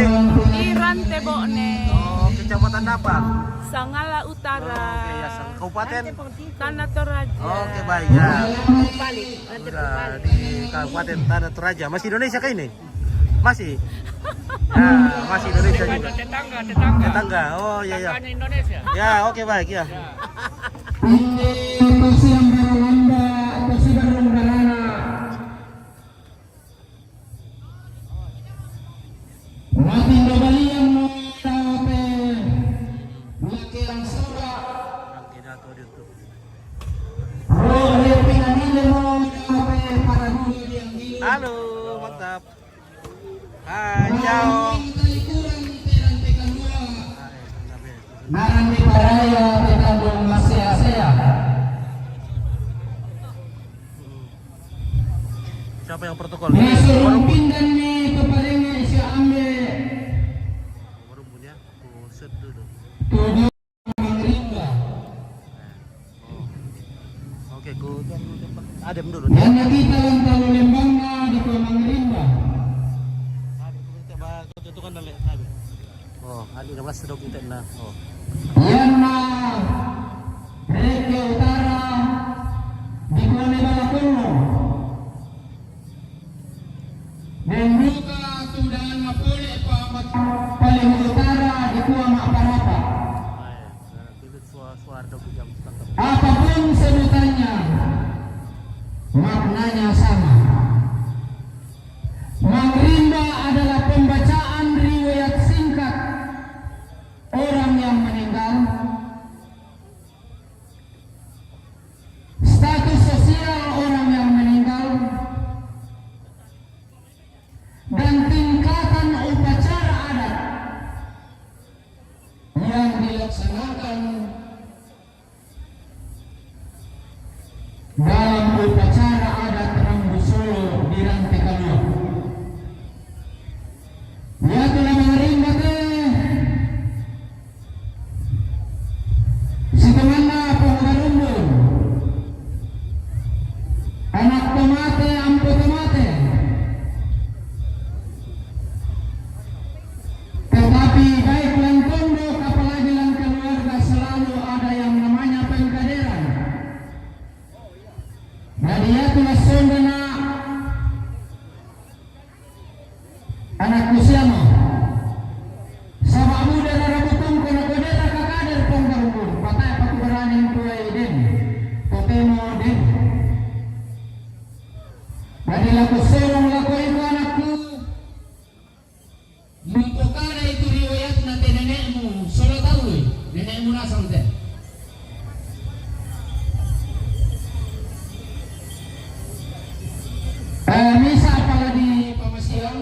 Di Rantebone. Oh, Kecamatan apa? Sangala Utara. Oke, ya, Sang-, Kabupaten? Tanah Toraja. Oke, baik, ya. Balik, Rantebone. Sudah di Kabupaten Tanah Toraja. Masih Indonesia kah ini? Masih? Ya, masih Indonesia juga. Tetangga, tetangga. Tetangga, oh, iya, iya. Tetangganya Indonesia. Ya, oke, baik, ya. Ya. Ini pasti yang baru lomba, pasti baru lomba. Mati babalian mo tape. Laki yang suka. Roh yang pinanile mo tape para dulu yang dulu. Halo, mantap. Hai, ciao. Ngaran ni Paraya, tetandung masea-sea. Siapa yang protokol? Ni suruh pindan ni tu paling ni isi ambil. Baru punya, aku set dulu. Tujuh Mangrimba. Oh. Oke, ku, ku, ku, adem dulu. Yana kita lang talu lembangna di Kua Mangrimba. Adem, ku, kita ba-, ku, itu kan dari, adem. Oh, adi na basa dok kita na. Oh. Yana Reke Utara di Kua Nebala Kono. Membuka tudaan mapole pa mat-, paling utara di Kua Maparapa. Apapun sebutannya, maknanya sama. Mangrimba adalah pembacaan riwayat singkat orang yang meninggal, status sosial orang yang meninggal, dan tingkatan upacara adat yang dilaksanakan dalam upacara adat Rambu Solo di Rante Kalua. Yatu la Mangrimba te, sitonganna Pong Barumbun, anak tomate, ampo tomate. Tetapi baik lang tondok, apalagi lang keluarga, selalu ada yang namanya pengkaderan. Jadi yatu la sonda na anakku siamo. Saba' muda rara butungko na kodera kakader Pong Barumbun, patae pakubarani tuai den. Totemo den. Jadi lako sorong lako iko anakku. Mupokada itu riwayatna te nenekmu, sola taui, nenekmu nasang te. Eh, misa pala di pamasiang.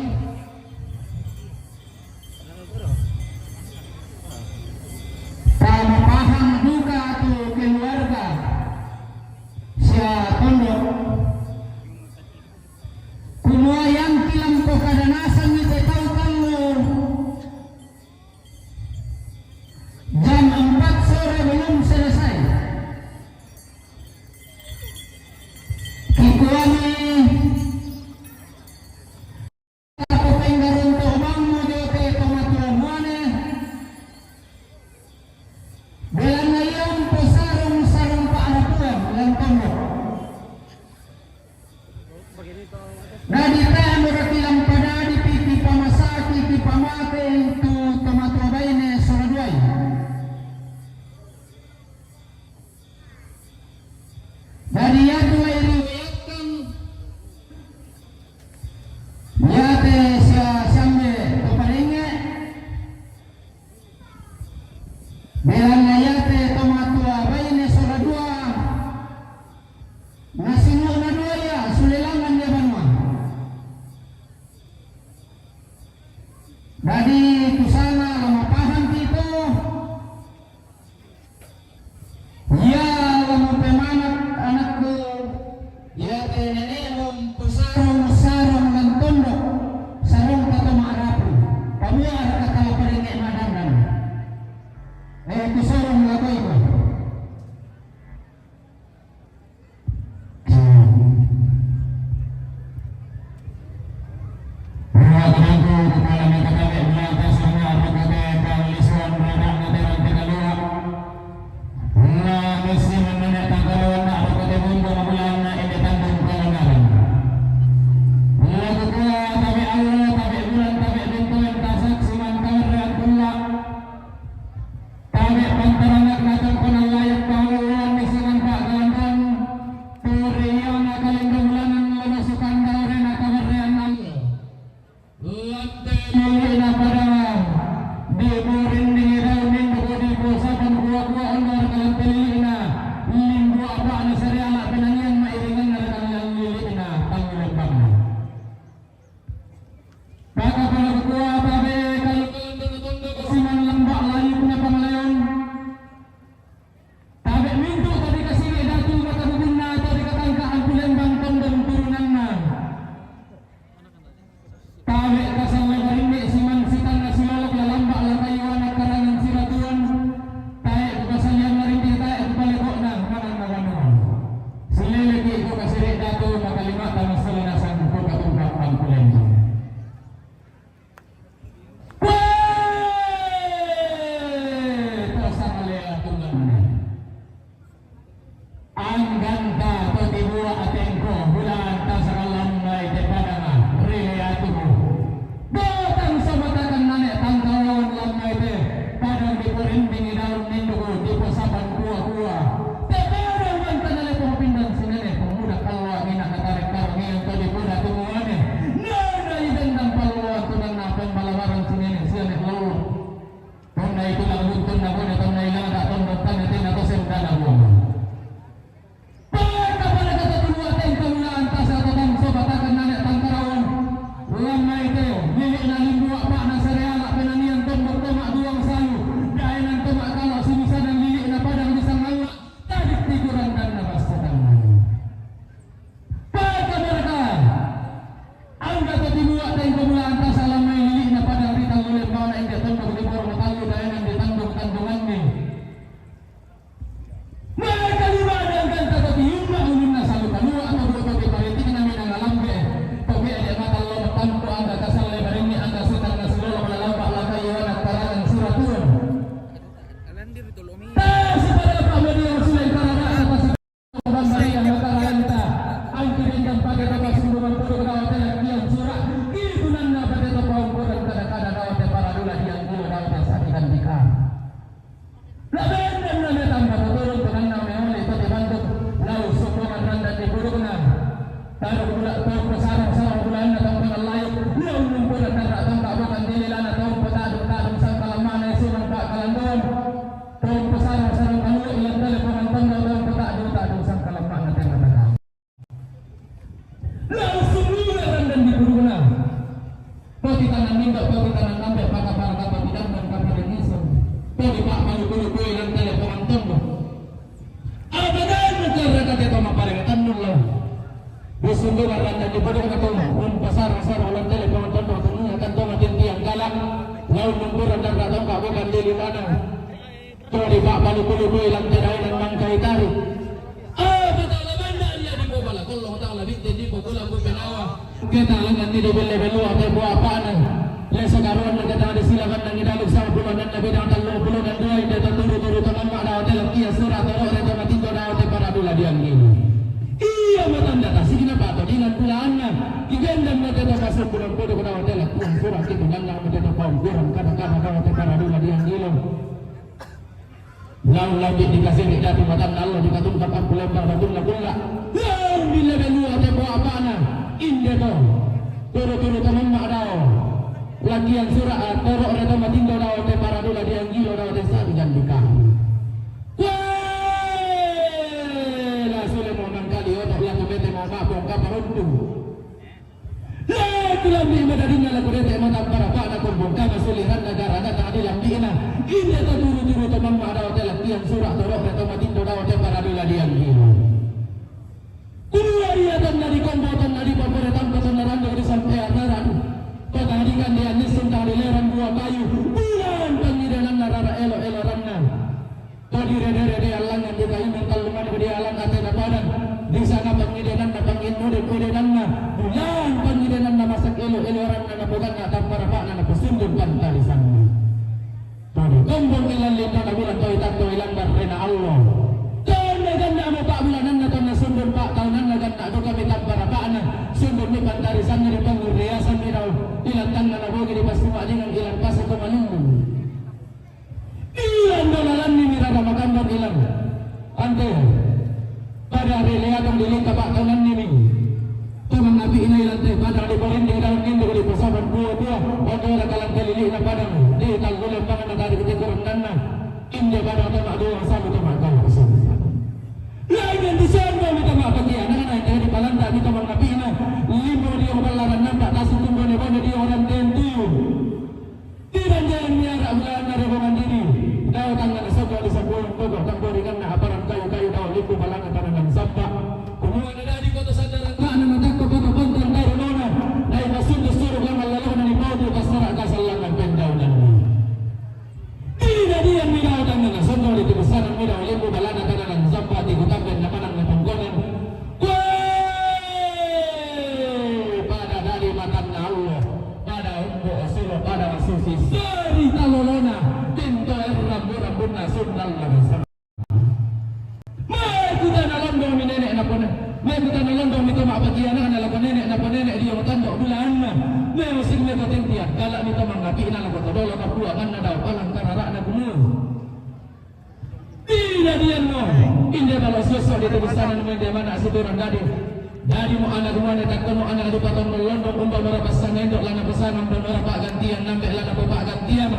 Tama pahang duka tu keluarga sia tondok. Kumua yang kilampo kada nasang ni te tau tallu jam empat sore belum selesai. Kikuani Tapupenggaron to bangmu jo te to matua muane. Belanna ia umposarong-sarong pa'rapuan lan tondok. Na dite'mo raki lampa dadi pi kipamasaki, kipamatei tu to matua baine sola duai. Jadi iatu la iriwayatkan, iate sia siambe to paringnge, belanna iate to matua baine sola dua, na sinu'na dua ia sulelangan ia banua. Jadi kusanga la mapahang pi to. Ia la mupemanak anakku, iate nenekmu umposarong-sarong lan tondok, sarongta to ma'rapu, pamua raka tala paringnge ma'dandan. Eh, kusorong lako iko. Tabe' pantaranakna tongkonan layuk pahaloloan ni sinan pa'gandan, tu ri iana kalendong ulanan lolosukan daurena kabarrean allo. Lante lili'na padang, di burindingi daun induk di posapan kua-kua ondar kalante lili'na, limbu apa'na sariala' penangian ma'iringanna dengan lili'na pangulupangna. Pakapala kua tabe' kalu-kalu tondok-tondok siman lamba' layukna pangaleon. Angganta to tibuwa' tengko bulan tasara lammai te padanga ri Leatu. Datang sabatakan nane tangkarawan lammai te padang diporindingi daun ninduku diposaban kuwa-kuwa. Te padang mantana lepo pindan sinene pemuda kalwa ngina katare karungian to dipoda tumuwane. Nana idendang palwa tunanna pembalawaran sinene siane lolo. Tonna itu lagu tonna bone tonna ilada tonna tonna tena to sendana bone. Peka pada kata kedua tengko ulaan tasa to tangso batakan nane tangkarawan. Lammai te, lili'na limbuwa pa'na sareala penanian tondok toma duwang salu. Daenan toma kala sumisanan lili'na padang di sangalla. Tadi tikuran dan nabas tangan. Peka mereka. Angga to tibuwa tengko ulaan tasa lammai lili'na padang di tallu lembana inda tondok di borong tallu daenan di tandung-tandunganni. Maka lima dan ganta to tiumma ulunna salu kalua to buto ti paritikna minanga lambe. To bede mata lo tampo angga kasalle barinni angga sutang na silolo malalamba laka iwana karangan suratun. Tasi pada pamadian sulen karana atas bambarian makaranta. Angki dendam pake tapa sumbu mampuru kadawa tena kian surat. Kitunanna pake tapa umpuran kada-kada dawa te paradula diang kulo dawa te sadikan dikam. Labendan na me tamba tuturun tunanna me oli to tibantuk lau sumbungan randan di pudukna. Taruk gula tau pesarang-sarang gulanna tau pengelai. Lau lumpuran darah tangka bukan dililana tau petadung-tadung sangka lemana isi nampak kalandon. Tau pesarang-sarang kalua ilan tele penganton tau petadung-tadung sangka lemana tengah-tengah. Langsung luar dan di puruna. Poti tanah minggu, poti tanah nambah, pakai para kata tidak dan kata yang iseng. Poti pak malu kulu kue dan tele penganton. Apa dan negara kata itu mah paling tanun lah. Di sumber dan di puruna tuh, um pasar pasar orang tele penganton tuh, tuh akan tuh makin tiang galak. Lalu nunggu dan datang kak bukan di mana. Todi pa'paluku-luku ilang te daenan mangkai tari. Apa ta'ala banda ia di pobala kollo ta'ala bitte di pokola bu penawa. Keta lengan ni di belle belua te bu apana. Lesa karuan na keta di silakan na ngidaluk sama puluh dan nabi dan tallu puluh dan dua inde to turu-turu to mamma dao te lakia sura toro re to matindo dao te paradula dianggini. Iya matanda tasigi na pato dinan pulaanna. Kigendam na te to kasur bulan podo dao te lakia sura kitu nanna na te to paumpuran kata-kata dao te paradula dianggilo. Laung lagi dikasiri datu matanna allo dikatungkap ampu lembang batunna kulla. Laung dillebe lua tempo apana. Inde to. Turu-turu to mamma dao. Lakian sura toro re to matindo dao te paradula dianggilo dao te sari gandika. Wee la sule mo mangkali oto laku mete mo mabong kaparuntu. Laku lambi madadinna laku dete mata parapana kumbung kama suliranna garana tadi lambina. Inde to turu-turu to mamma dao te lakian sura toro re to matindo dao te paradula dianggilo. Kuluari atanna di kombo tanna di papore tampo tanna rando di sampe arara. Kota di kandian nisun tadi leran dua kayu. Bulan pangidananna rara elo-elo ranna. Todi rede-rede allangan di kayu tallungan di alang atena padang. Di sana pangidananna pangin mudik idananna. Bulan pangidananna masak elo-elo ranna na bukanna tampara pakna na pesundun pantarisanna. Todi kombong ilan lintana bulan toi tanto ilan barrena Allah. Tanda ganda mo pak bulananna tanda sundun pak taunanna ganda duka mi tampara pakna. Sundun mi pantarisanna di panguriasan mi dau. Ilan tanna na bogi di pasuma dengan ilan pasako malungun. Ilan dolalanni mi rara makandang ilan. Ante. Pada hari leatong di lingka pak tonanni mi. Tonang api ina ilan te pada hari porindi daun nindu di posaban dua dua. Oke ora kalang kelili na padang. Di tanggule pangan tadi kete kurang danna. Inde pada tama dua sabu tama kau sabu. Lain yang disangka mi tama pakiana na ite di palanta mi tama api ina. Limbo di balaran nampak tasuk kumbone bone di orang tentu. Tidak jangan miara bulan ada bukan diri. Dao tangan sogo di sabuang togo tambori kanna aparan kayu-kayu dao liku balanga tananan sampa. Kumua na dadi koto sandaran kana na takko koto pontong dai nona. Dai masundu suru kama lalona ni pautu kasara kasallangan pendaunan. Tidak diam mi dao tangan sogo di tibusanan mi dao liku balanga tananan sampa tiku tamben na manang na tongkonan. Wee! Pada dadi matanna Allah, pada umbo asilo, pada masusi sari talolona, tinto er rambu-rambunna sunnal na basang. Mai kutana Londong mi nene' napa ne-, me' kutana londong mi to ma'pakiyana'na lako nene' napa nene' diyo tando' bulaanna. Me' osing me' kotintiyan, kala' mi to mangapi'na lako todolo kapuanganna dao palang karara'na kumuwa. Dinadiyanno, inde balo' siyoso' di tebussanan mo inde mana' siturang dadi. Dadi mo ana' kumuwane takkono ana' di patondol londong umba mora passanendo lana pasanang umba mora pa'gantiyan nambe lana papa'gantiyan.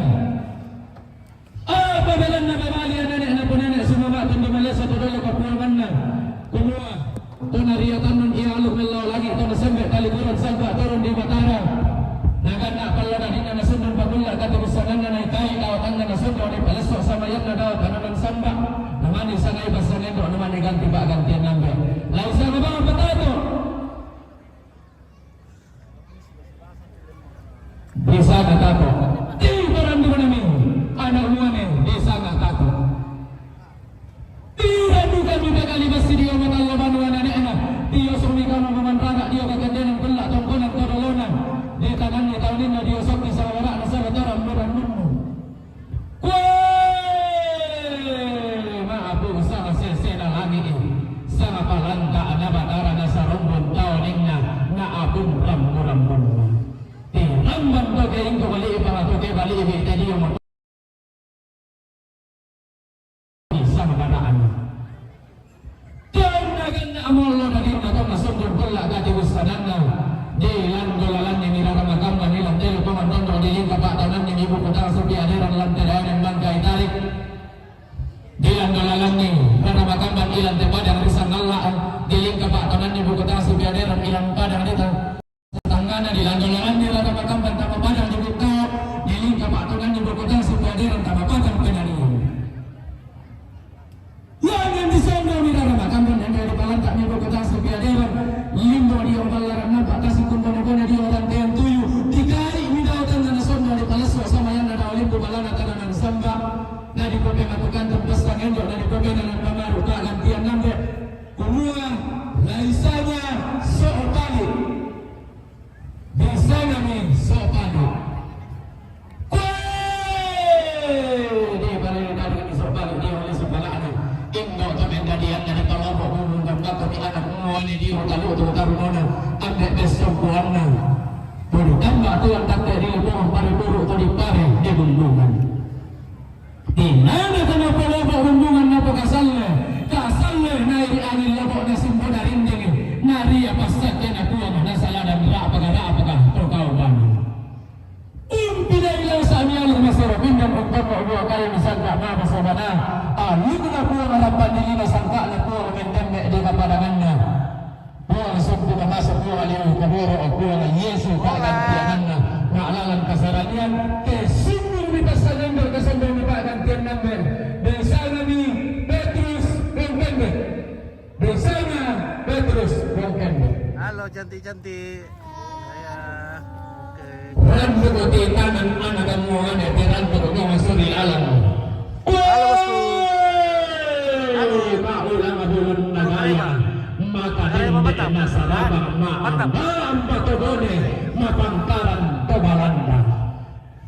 Apa belanna babali anane' naponene' sumama' tondo maleso todolo kapuanganna. Kumuwa, to nariyatannon iya alu' mellao langi' to nasembe' taliburan sangka' turun di Batara. Naganna' pallo dadinna nasundun pakulla' katibussananna naikai dawatanna nasundun di palesso samayanna dawatananan samba. Namani sangai passanendo namani ganti pa'gantian nambe. Laisana bang patato. Disanga tato. Ti parandu nami. Ana' muane disanga tato. Ti randu kami bakali basi dio matalla banua nane'na. Dio sumi kama mamanraga dio kakendenan kulla' tongkonan todolona. Di tananni tauninna dio sokki sawara'na sara tara murannunnu. Kuwe! Ma'apung sanga sesena langi'i, sanga palanta na Batara na sarumbun taoninna, na apung rambu-rambunna. Ti rambang toke ingko bali'i pala toke bali'i bi tadiyo mo. Sanga bara'an. Janna ganna' amollo dagingna to masundul kulla' gati bussananna. Di lando lalanni mi rara makamma ni lantelu to mandondo di lingka pa'taunanni mi buku tang supi aderan lante dayanan bangkai tarik. Di lando lalanni rara makamma ni lante padang ri sangalla'. Di lingka pa'taunanni buku tang supi aderan ilang padang ri tang. Tanggana di lando lalanni rara makamma tama padang di buku. Di lingka pa'taunanni buku tang supi aderan tama padang penani. Yang yang disongo mi rara makamma nanda di palanta mi buku tang supi aderan. Limbo di ombalaran nampak kasi kumbana-bana di orang tean tuyu. Dikari mi dao tangga nasonno di palesso samayanna dao limbo balana tananan samba. Na di pope matukan tempes tangendo na di pope nanan pamaru pa'gantian nambe. Kumua laisanya so'o pali. Bisana mi so'o pali. Kuwe! Di bali dari mi so'o pali di oleh sebala'na. Indo to mendadian dari palopo ngomong gambar to di anak muane di utalu tu tarunona. Ambe besok buanna. Bulu tambah tuan takte di lubong pari buru to di pare di bumbungan. Di nana tana polobo' rumbungan napakasalle, kasalle nai ri angin lobo' na simbo na rindingi, na ria passakkena Puang na saladan ra'paka-ra'paka to kau banu. Umpinai lau sa'mialu masero pindang ukkono dua kali misangka' mapa sobana, alukna Puang rampang dilino sangka'na Puang mendemme' di kapadanganna. Puang sumpu mamaso Puang aliu kaboro o Puang Yesu pa'gantiananna ma'lalan kasaranian, ke sumpu mi passanendo kasandong mi pa'gantian nambe. Desana mi Petrus Bongkende. Desana Petrus Bongkende. Halo, cantik-cantik. Saya. Oke. Randu ko ti tanan ana' kamuane, ti randu ko masuri alam. Halo, Bosku. Halo. Ma'ulama bulun nagaya. Mata dende nasarabang ma'amba patobone, mapantaran to Balanda.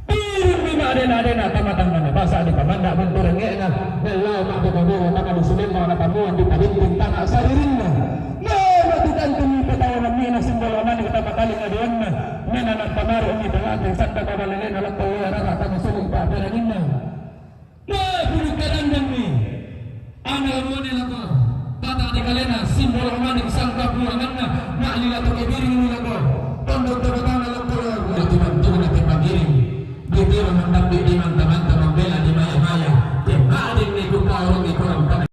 Piring mi ma'dena-dena tamatangana basa di pamanda' bunturengnge'na, nallau ma'boko-boko tama di sulemma na tamuan di pabinting tana saririnna. Na matukan tumi patawanan mina simbolo mani tama kali ngaduanna. Mena nampamaru mi tangateng sanda kabalengena loppo rara tama suli pa'peranginna. Na puru kadandanni. Ana' lamuane lako. Tata di kalena simbolo mani sangka buanganna. Ma'lila to kebiring ni lako. Pondok to batana loppo. Mati bantu na tepagiring. Ditiro mandambi di manta-manta mambela di maya-maya. Tema'din ni kupaurung ikurang tanah.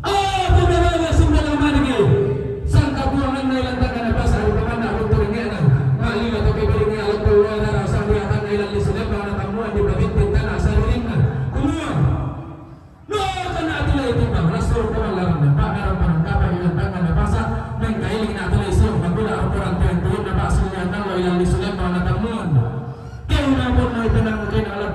Apa namanya sumber manigi? Sangka buangan na ilang tangan apa sari pamana runtu ringena. Mali atau kebiri ni alat keluar darah sambil akan ilang di sudah pada tamuan di babit bintana sari ringna. Kumua. No kana atulay timbang rasul ko laran na pa daram panangkapa ilang tangan na pasa. Nang kailing na atulay siyo magula ang kurang tuwing tuwing na pa sulian na lo ilang di sudah pada tamuan. Kaya na po na itanang kaya na alat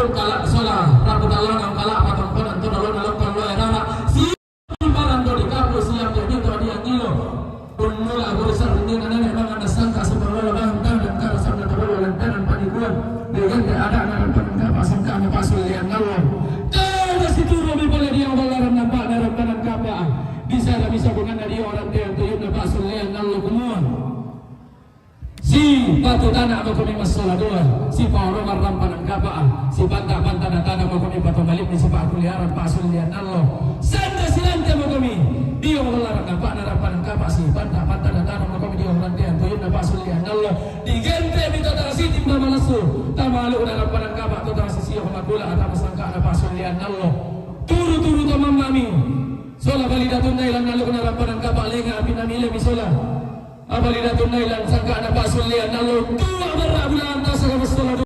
Kala' sola, rabu talana kala' patongkonan to dolona lokka loe rara. Si barang do dikapu siang jadi to dia ngilo. Pun mula buri sarrindina nene' mangan nasangka sipangolo bantang dan karasanna tololo lentenen panikuan. Degente ada'na rampanan kapa' sangka'na pasullian allo. Kada situru mi pole dia balaran nampa'na rampanan kapa'a. Bisara bisa bunganna dia orang teang tuyunna pasullian allo kumua. Si patu tana' mako mi massola dua, si paolo marrampanan kapa'a, si panta-panta na tana' mako mi patu mali'mi si pa'kuliaran pasullian allo. Sanda silante mako mi, dio malarang apa na rampanan kapa', si panta-panta na tana' mako mi dio rantean tuyunna pasullian allo. Digente mi to tang sitimba manassu, tamalu na rampanan kapa' to tang sisio makula atau sangka na pasullian allo. Turu-turu to mamma mi, sola bali datunna ilan aluk na rampanan kapa' lenga api na mile mi sola. Abali datunna ilan sangka'na pasullian allo tua barra' bulan tasa massola du.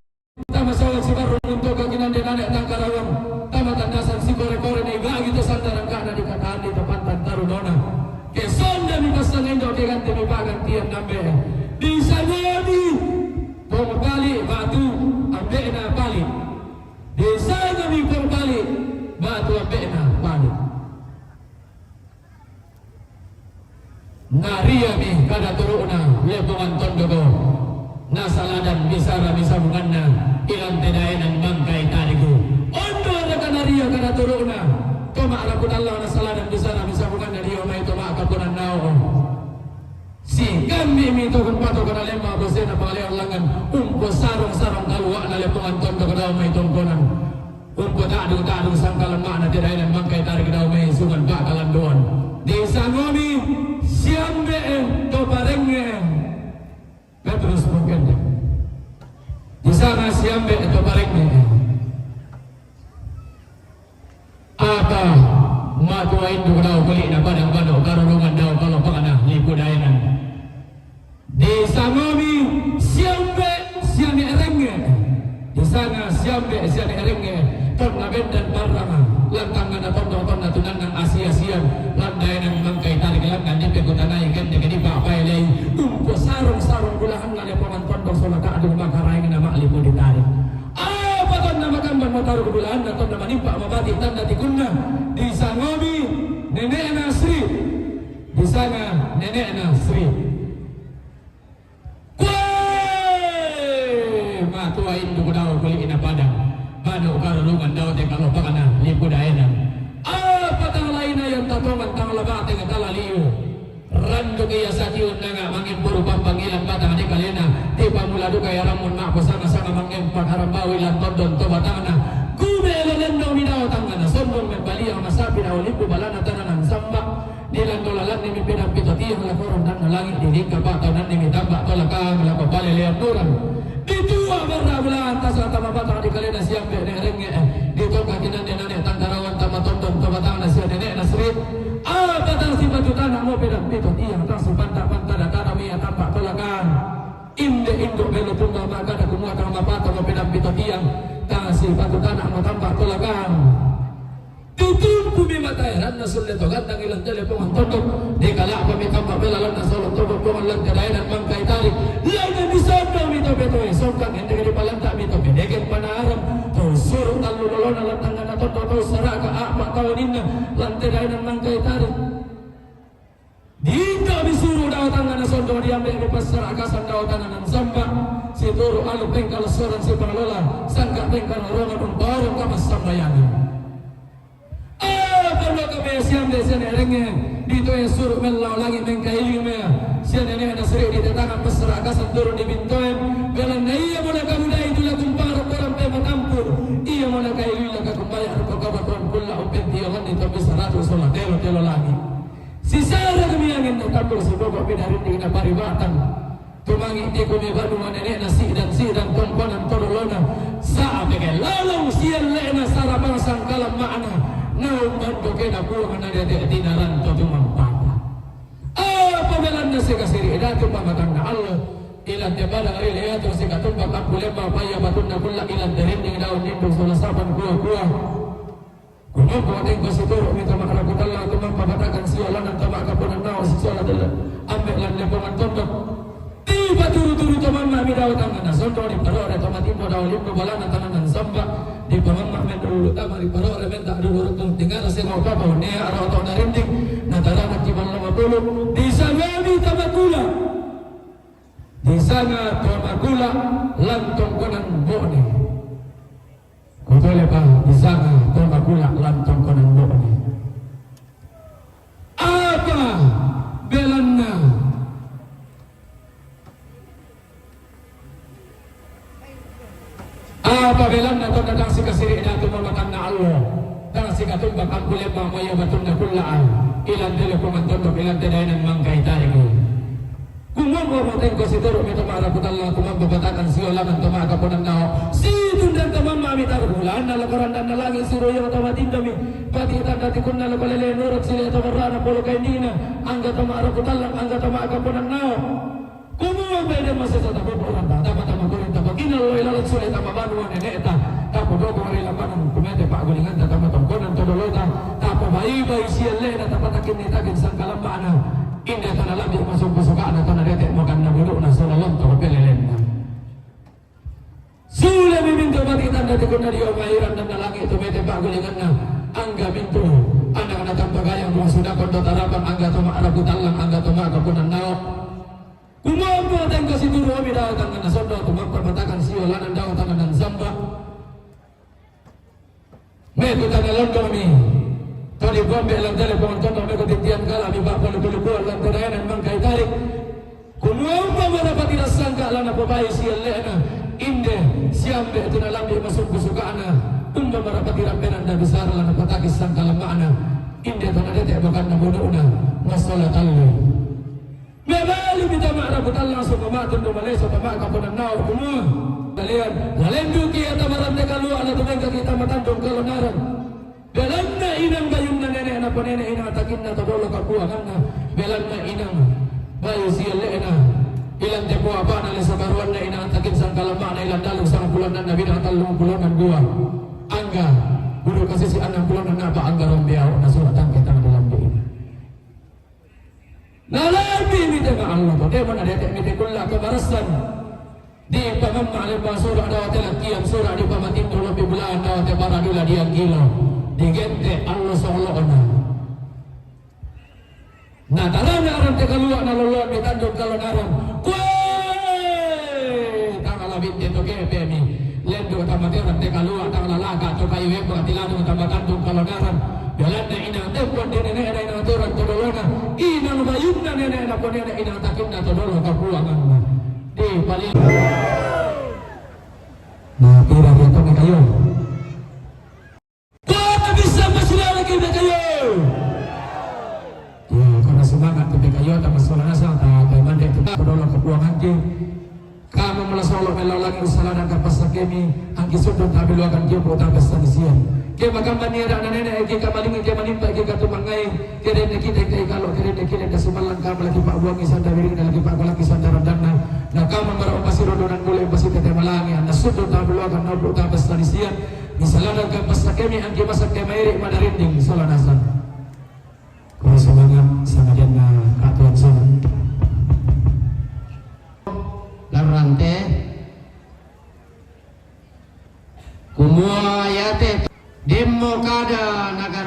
Tama sawang sibarru muntoka kinande nane tangkarawang. Tama tandasan sikore-kore ni bagi to sanda rangka'na dikatandi to pantan tarunona. Ke sonda mi passang indo ke ganti mi pagantian nambe. Disangoni pong pali batu ambe'na pali. Disangoni pong pali batu ambe'na pali. Nariami kada turu'na lepongan tondoko. Nasaladan bisara bisabunganna ilante daenan bangkai tariku. Ondo raka naria kada turu'na. Toma raku dalla nasaladan bisara bisabunganna dio mai toma kapunan nao. Si kami mi to kumpato kana lemma bosena pangaleon langan. Umpo sarong-sarong kaluakna lepongan tondoko dao mai tongkonan. Umpo ta'dung-ta'dung sangka lemma'na te daenan mangkai tarik dao mai sungan bakalandoan. Disangomi siambe to parengnge. Petrus mungkin. Disanga siambe to parengnge. Ata matua induk dao kuli'na padang bano karurungan dao kalopakna lipu daenan. Disangomi siambe siane erengnge. Disanga siambe siane erengnge. Tonna bendan parrama lantangana tondong tonna tunanna asia-sian landaenan mangkai tarik lanna dipe kutanai kende ke dipapaelei umpo sarung-sarung bulahanna lepongan tondong sola ta'dung makaraengna ma'lipu ditarik. Apa tonna makambang mataru bulahanna tonna manimpa mabati tanda tikunna. Disangomi nene'na Sri. Disanga nene'na Sri. Kue matua induk dao kuli'na padang. Banu karurungan dao te kalopakna lipu daenan. Apa tang laina yang tatongan tang labate tala liu. Randuk ia satiun nanga mangempuru pampangilan batang di kalena. Tipa mula duka ia ramun mako sanga-sanga mangempa karambau ilan tondon to batangna. Kume lelendo mi dao tangana sondong membaliang masapi dao lipu balana tananan samba. Dilandola lanni mi pedang pito tiang lakoron dan langi' didikka pa'taunanni mi tamba' tolakang lako palelean nurang. Ditua' barra' bulaan tasa tama batang di kalena siambe ne rengnge' ditongka kinande nane tangkarawang tama tondon to batangna sia nene'na Sri. Apa tang sipatu tana' mo pedang pito tiang tang sipanta-panta datana mi tamba' tolakang. Inde induk belo tumba makada kumua tang mapato mo pedang pito tiang tang sipatu tana' mo tamba' tolakang. Tutumpu mi matae ranna sulle to gandang ilan jale pongan tondok. Dikala'pa mi tamma bela lanna solong tondok pongan lan kadaenan mangkai tarik. Laina disondo mi to betoe songkang ende di palanta mi to bedegen panaram. To suru tallu lolona lan tangana tondok to saraka apa tau ninna lan kadaenan mangkai tarik. Dinda disuru dao tangana sondo diambe mi passara kasan dao tananan samba. Situru alu pengkal soran si pangalola sangka pengkal rongan umbarung kamas sambayangan. Ah, perlu kami siam de sene renge ditoe suru mellau langi mengkaili mea. Sian nene'na Sri di tetangan passara kasan turun di bintoen. Belanna ia mona kamudai tula kumparo korang pe matampu. Ia mona kaili laka kumbaya ruko kabatuan kulla umpenti ia mandi topi saratu sola telo telo langi. Sisara kami angin na tambur si bogok mi dari di na pariwatan. Tumangi' ti kumi banua nene'na si'dan-si'dan tongkonan todolona. Sa'ape ke lalong sielle'na sarapang sangkalamma'na. Naung bantu ke na puang na dete' tinaran to tumampata. Apa belanna sikasiri' datu pamatanna allo. Ilan te padang ri leatu sikatumpak appulemma paya batunna kulla ilan te rinding daun nindung sola sapan kua-kua. Kumompo tengko situru' mi tama' rakutalla tumampa batakan siola nan tama' kapunan nao sisola della ambe' lan lepongan tondok. Tiba turu-turu to mamma mi dao tangana sondo di parore to matimbo dao limbo balana tananan samba. Di pamamma' mendulu tama ri parore menta dulu rukung tinggal sing opa pau ne aro to narinding. Na tarana ki bang lima puluh. Di sanami tama kula. Di sanga tama kula lantong konan bone. Kutole pa di sanga tama kula lantong konan bone. Apa belanna? Apa belanna tonna tang sikasiri' datu mamatanna allo, tang sikatumba kampu lembang maya batunna kulla'a, ilan tele kumantondo, ilan te daenan mangkai tariki. Kumongko mo tengko situru' mi to ma'rapu tallang tumampa patakan siolanan to ma'kaponannao, situndan to mamma' mi taru' bulanna lako randanna langi' suro iyo to matindomi, pati tanda tikunna lako lele nurut sile to barra'na polo kaindina, angga to ma'rapu tallang, angga to ma'kaponannao. Kumua bede masesa tapopo ranta, tapa tama kuring tapa kinallo ilalan sule tama banua nene'ta, tapodobo ri lapangan kumete pa'gulinganta tama tongkonan to dolota, tapobai-bai sielle'na tapa takinni takin sangkalamma'na, inde tana lambi masumpu suka'na tana dete makanna budu'na sola lonto pelelenna. Sule mi mintu mati tanda tikunna dio mairan dan langi' tu mete pa'gulinganna. Angga mintu anak na tampagayang ruang suda kondo tarapan angga to ma'rapu tallang angga to ma'kaponannao. Kumompo tengko situru' mi dao tangan na sondo tu mappa patakan sio lanan dao tangan nan samba. Metu tana londong mi. Tadi bombe lan tele pongon tondong meko titian kala mi bapa luku-lukuan lan tenayanan mangkai tarik. Kumua umpama rapati rassangka lana pobai sielle'na. Inde siambe tuna lambi masumpu suka'na. Umpama rapati rambenan da bisara lana pataki sangkalamma'na. Inde tana dete bakanna budu'na. Masola tallu. Mebali mi tama rapu tallang soko matundu maleso tama kaponannao kumua. Kalian, lalenduki ya tama rante kalua' la tumengkaki tama tandung kalonaran. Belanna inang bayunna nene'na ponene inang takinna to dolo kapuanganna. Belanna inang bayu sielle'na. Ilan tepo apana le sabaruanna inang takin sangkalamma'na ilan dalung sangpulonan na bidang tallung pulonan dua. Angga, guru kasisi annang pulonan apa angga rombeau na sura tangke tang dalam diina. Nalambi mite ma'allo to, de' mana dete' mite kulla' kabarassan. Di pamamma' lembang sura' dawate lakkian sura' di pamatindu lobbi bulaan dawate paradula dianggilo. Digente' allo solo'na. Na tarana arante kalua' na loloan di tandung kalonaran. Kue! Tangala binte to kepe mi. Lendu' tama terang te kalua' tang lalaka' to kayu wemba tiladung tama tandung kalonaran. Belanna inang tempuan di nene'na inang terang to dolona. Inang bayunna nene'na ponene inang takinna to dolo kapuanganna. Di paling. Na pira ri atau kayu. Kota bisa masih lagi kayu. Ya, karena semangat kita kayu, tambah semangat, saya tak kayak mana kita berdoa ke puangan ke. Kama mula solo melo lagi usaha dan kapasa kemi, angki sudut tabi luakan kio buta pesta disian. Ke makamba ni ada nene, ke kamalingi, ke manimpa, ke katumangai, ke dene kita, ke kalau, ke dene kita, ke sumalang kama lagi pak buangi santa wiring, lagi pak lagi santa radana. Na kama mara umpasi rodonan bule, umpasi tete malangi, anna sudut tabi luakan, na buta pesta disian. Misalana kapasa kemi, angki masak ke mairi, madarinding, sola nasan. Kau semangat sama dia na katuan sana. Larante. Kumua yate. Demmo kada nagara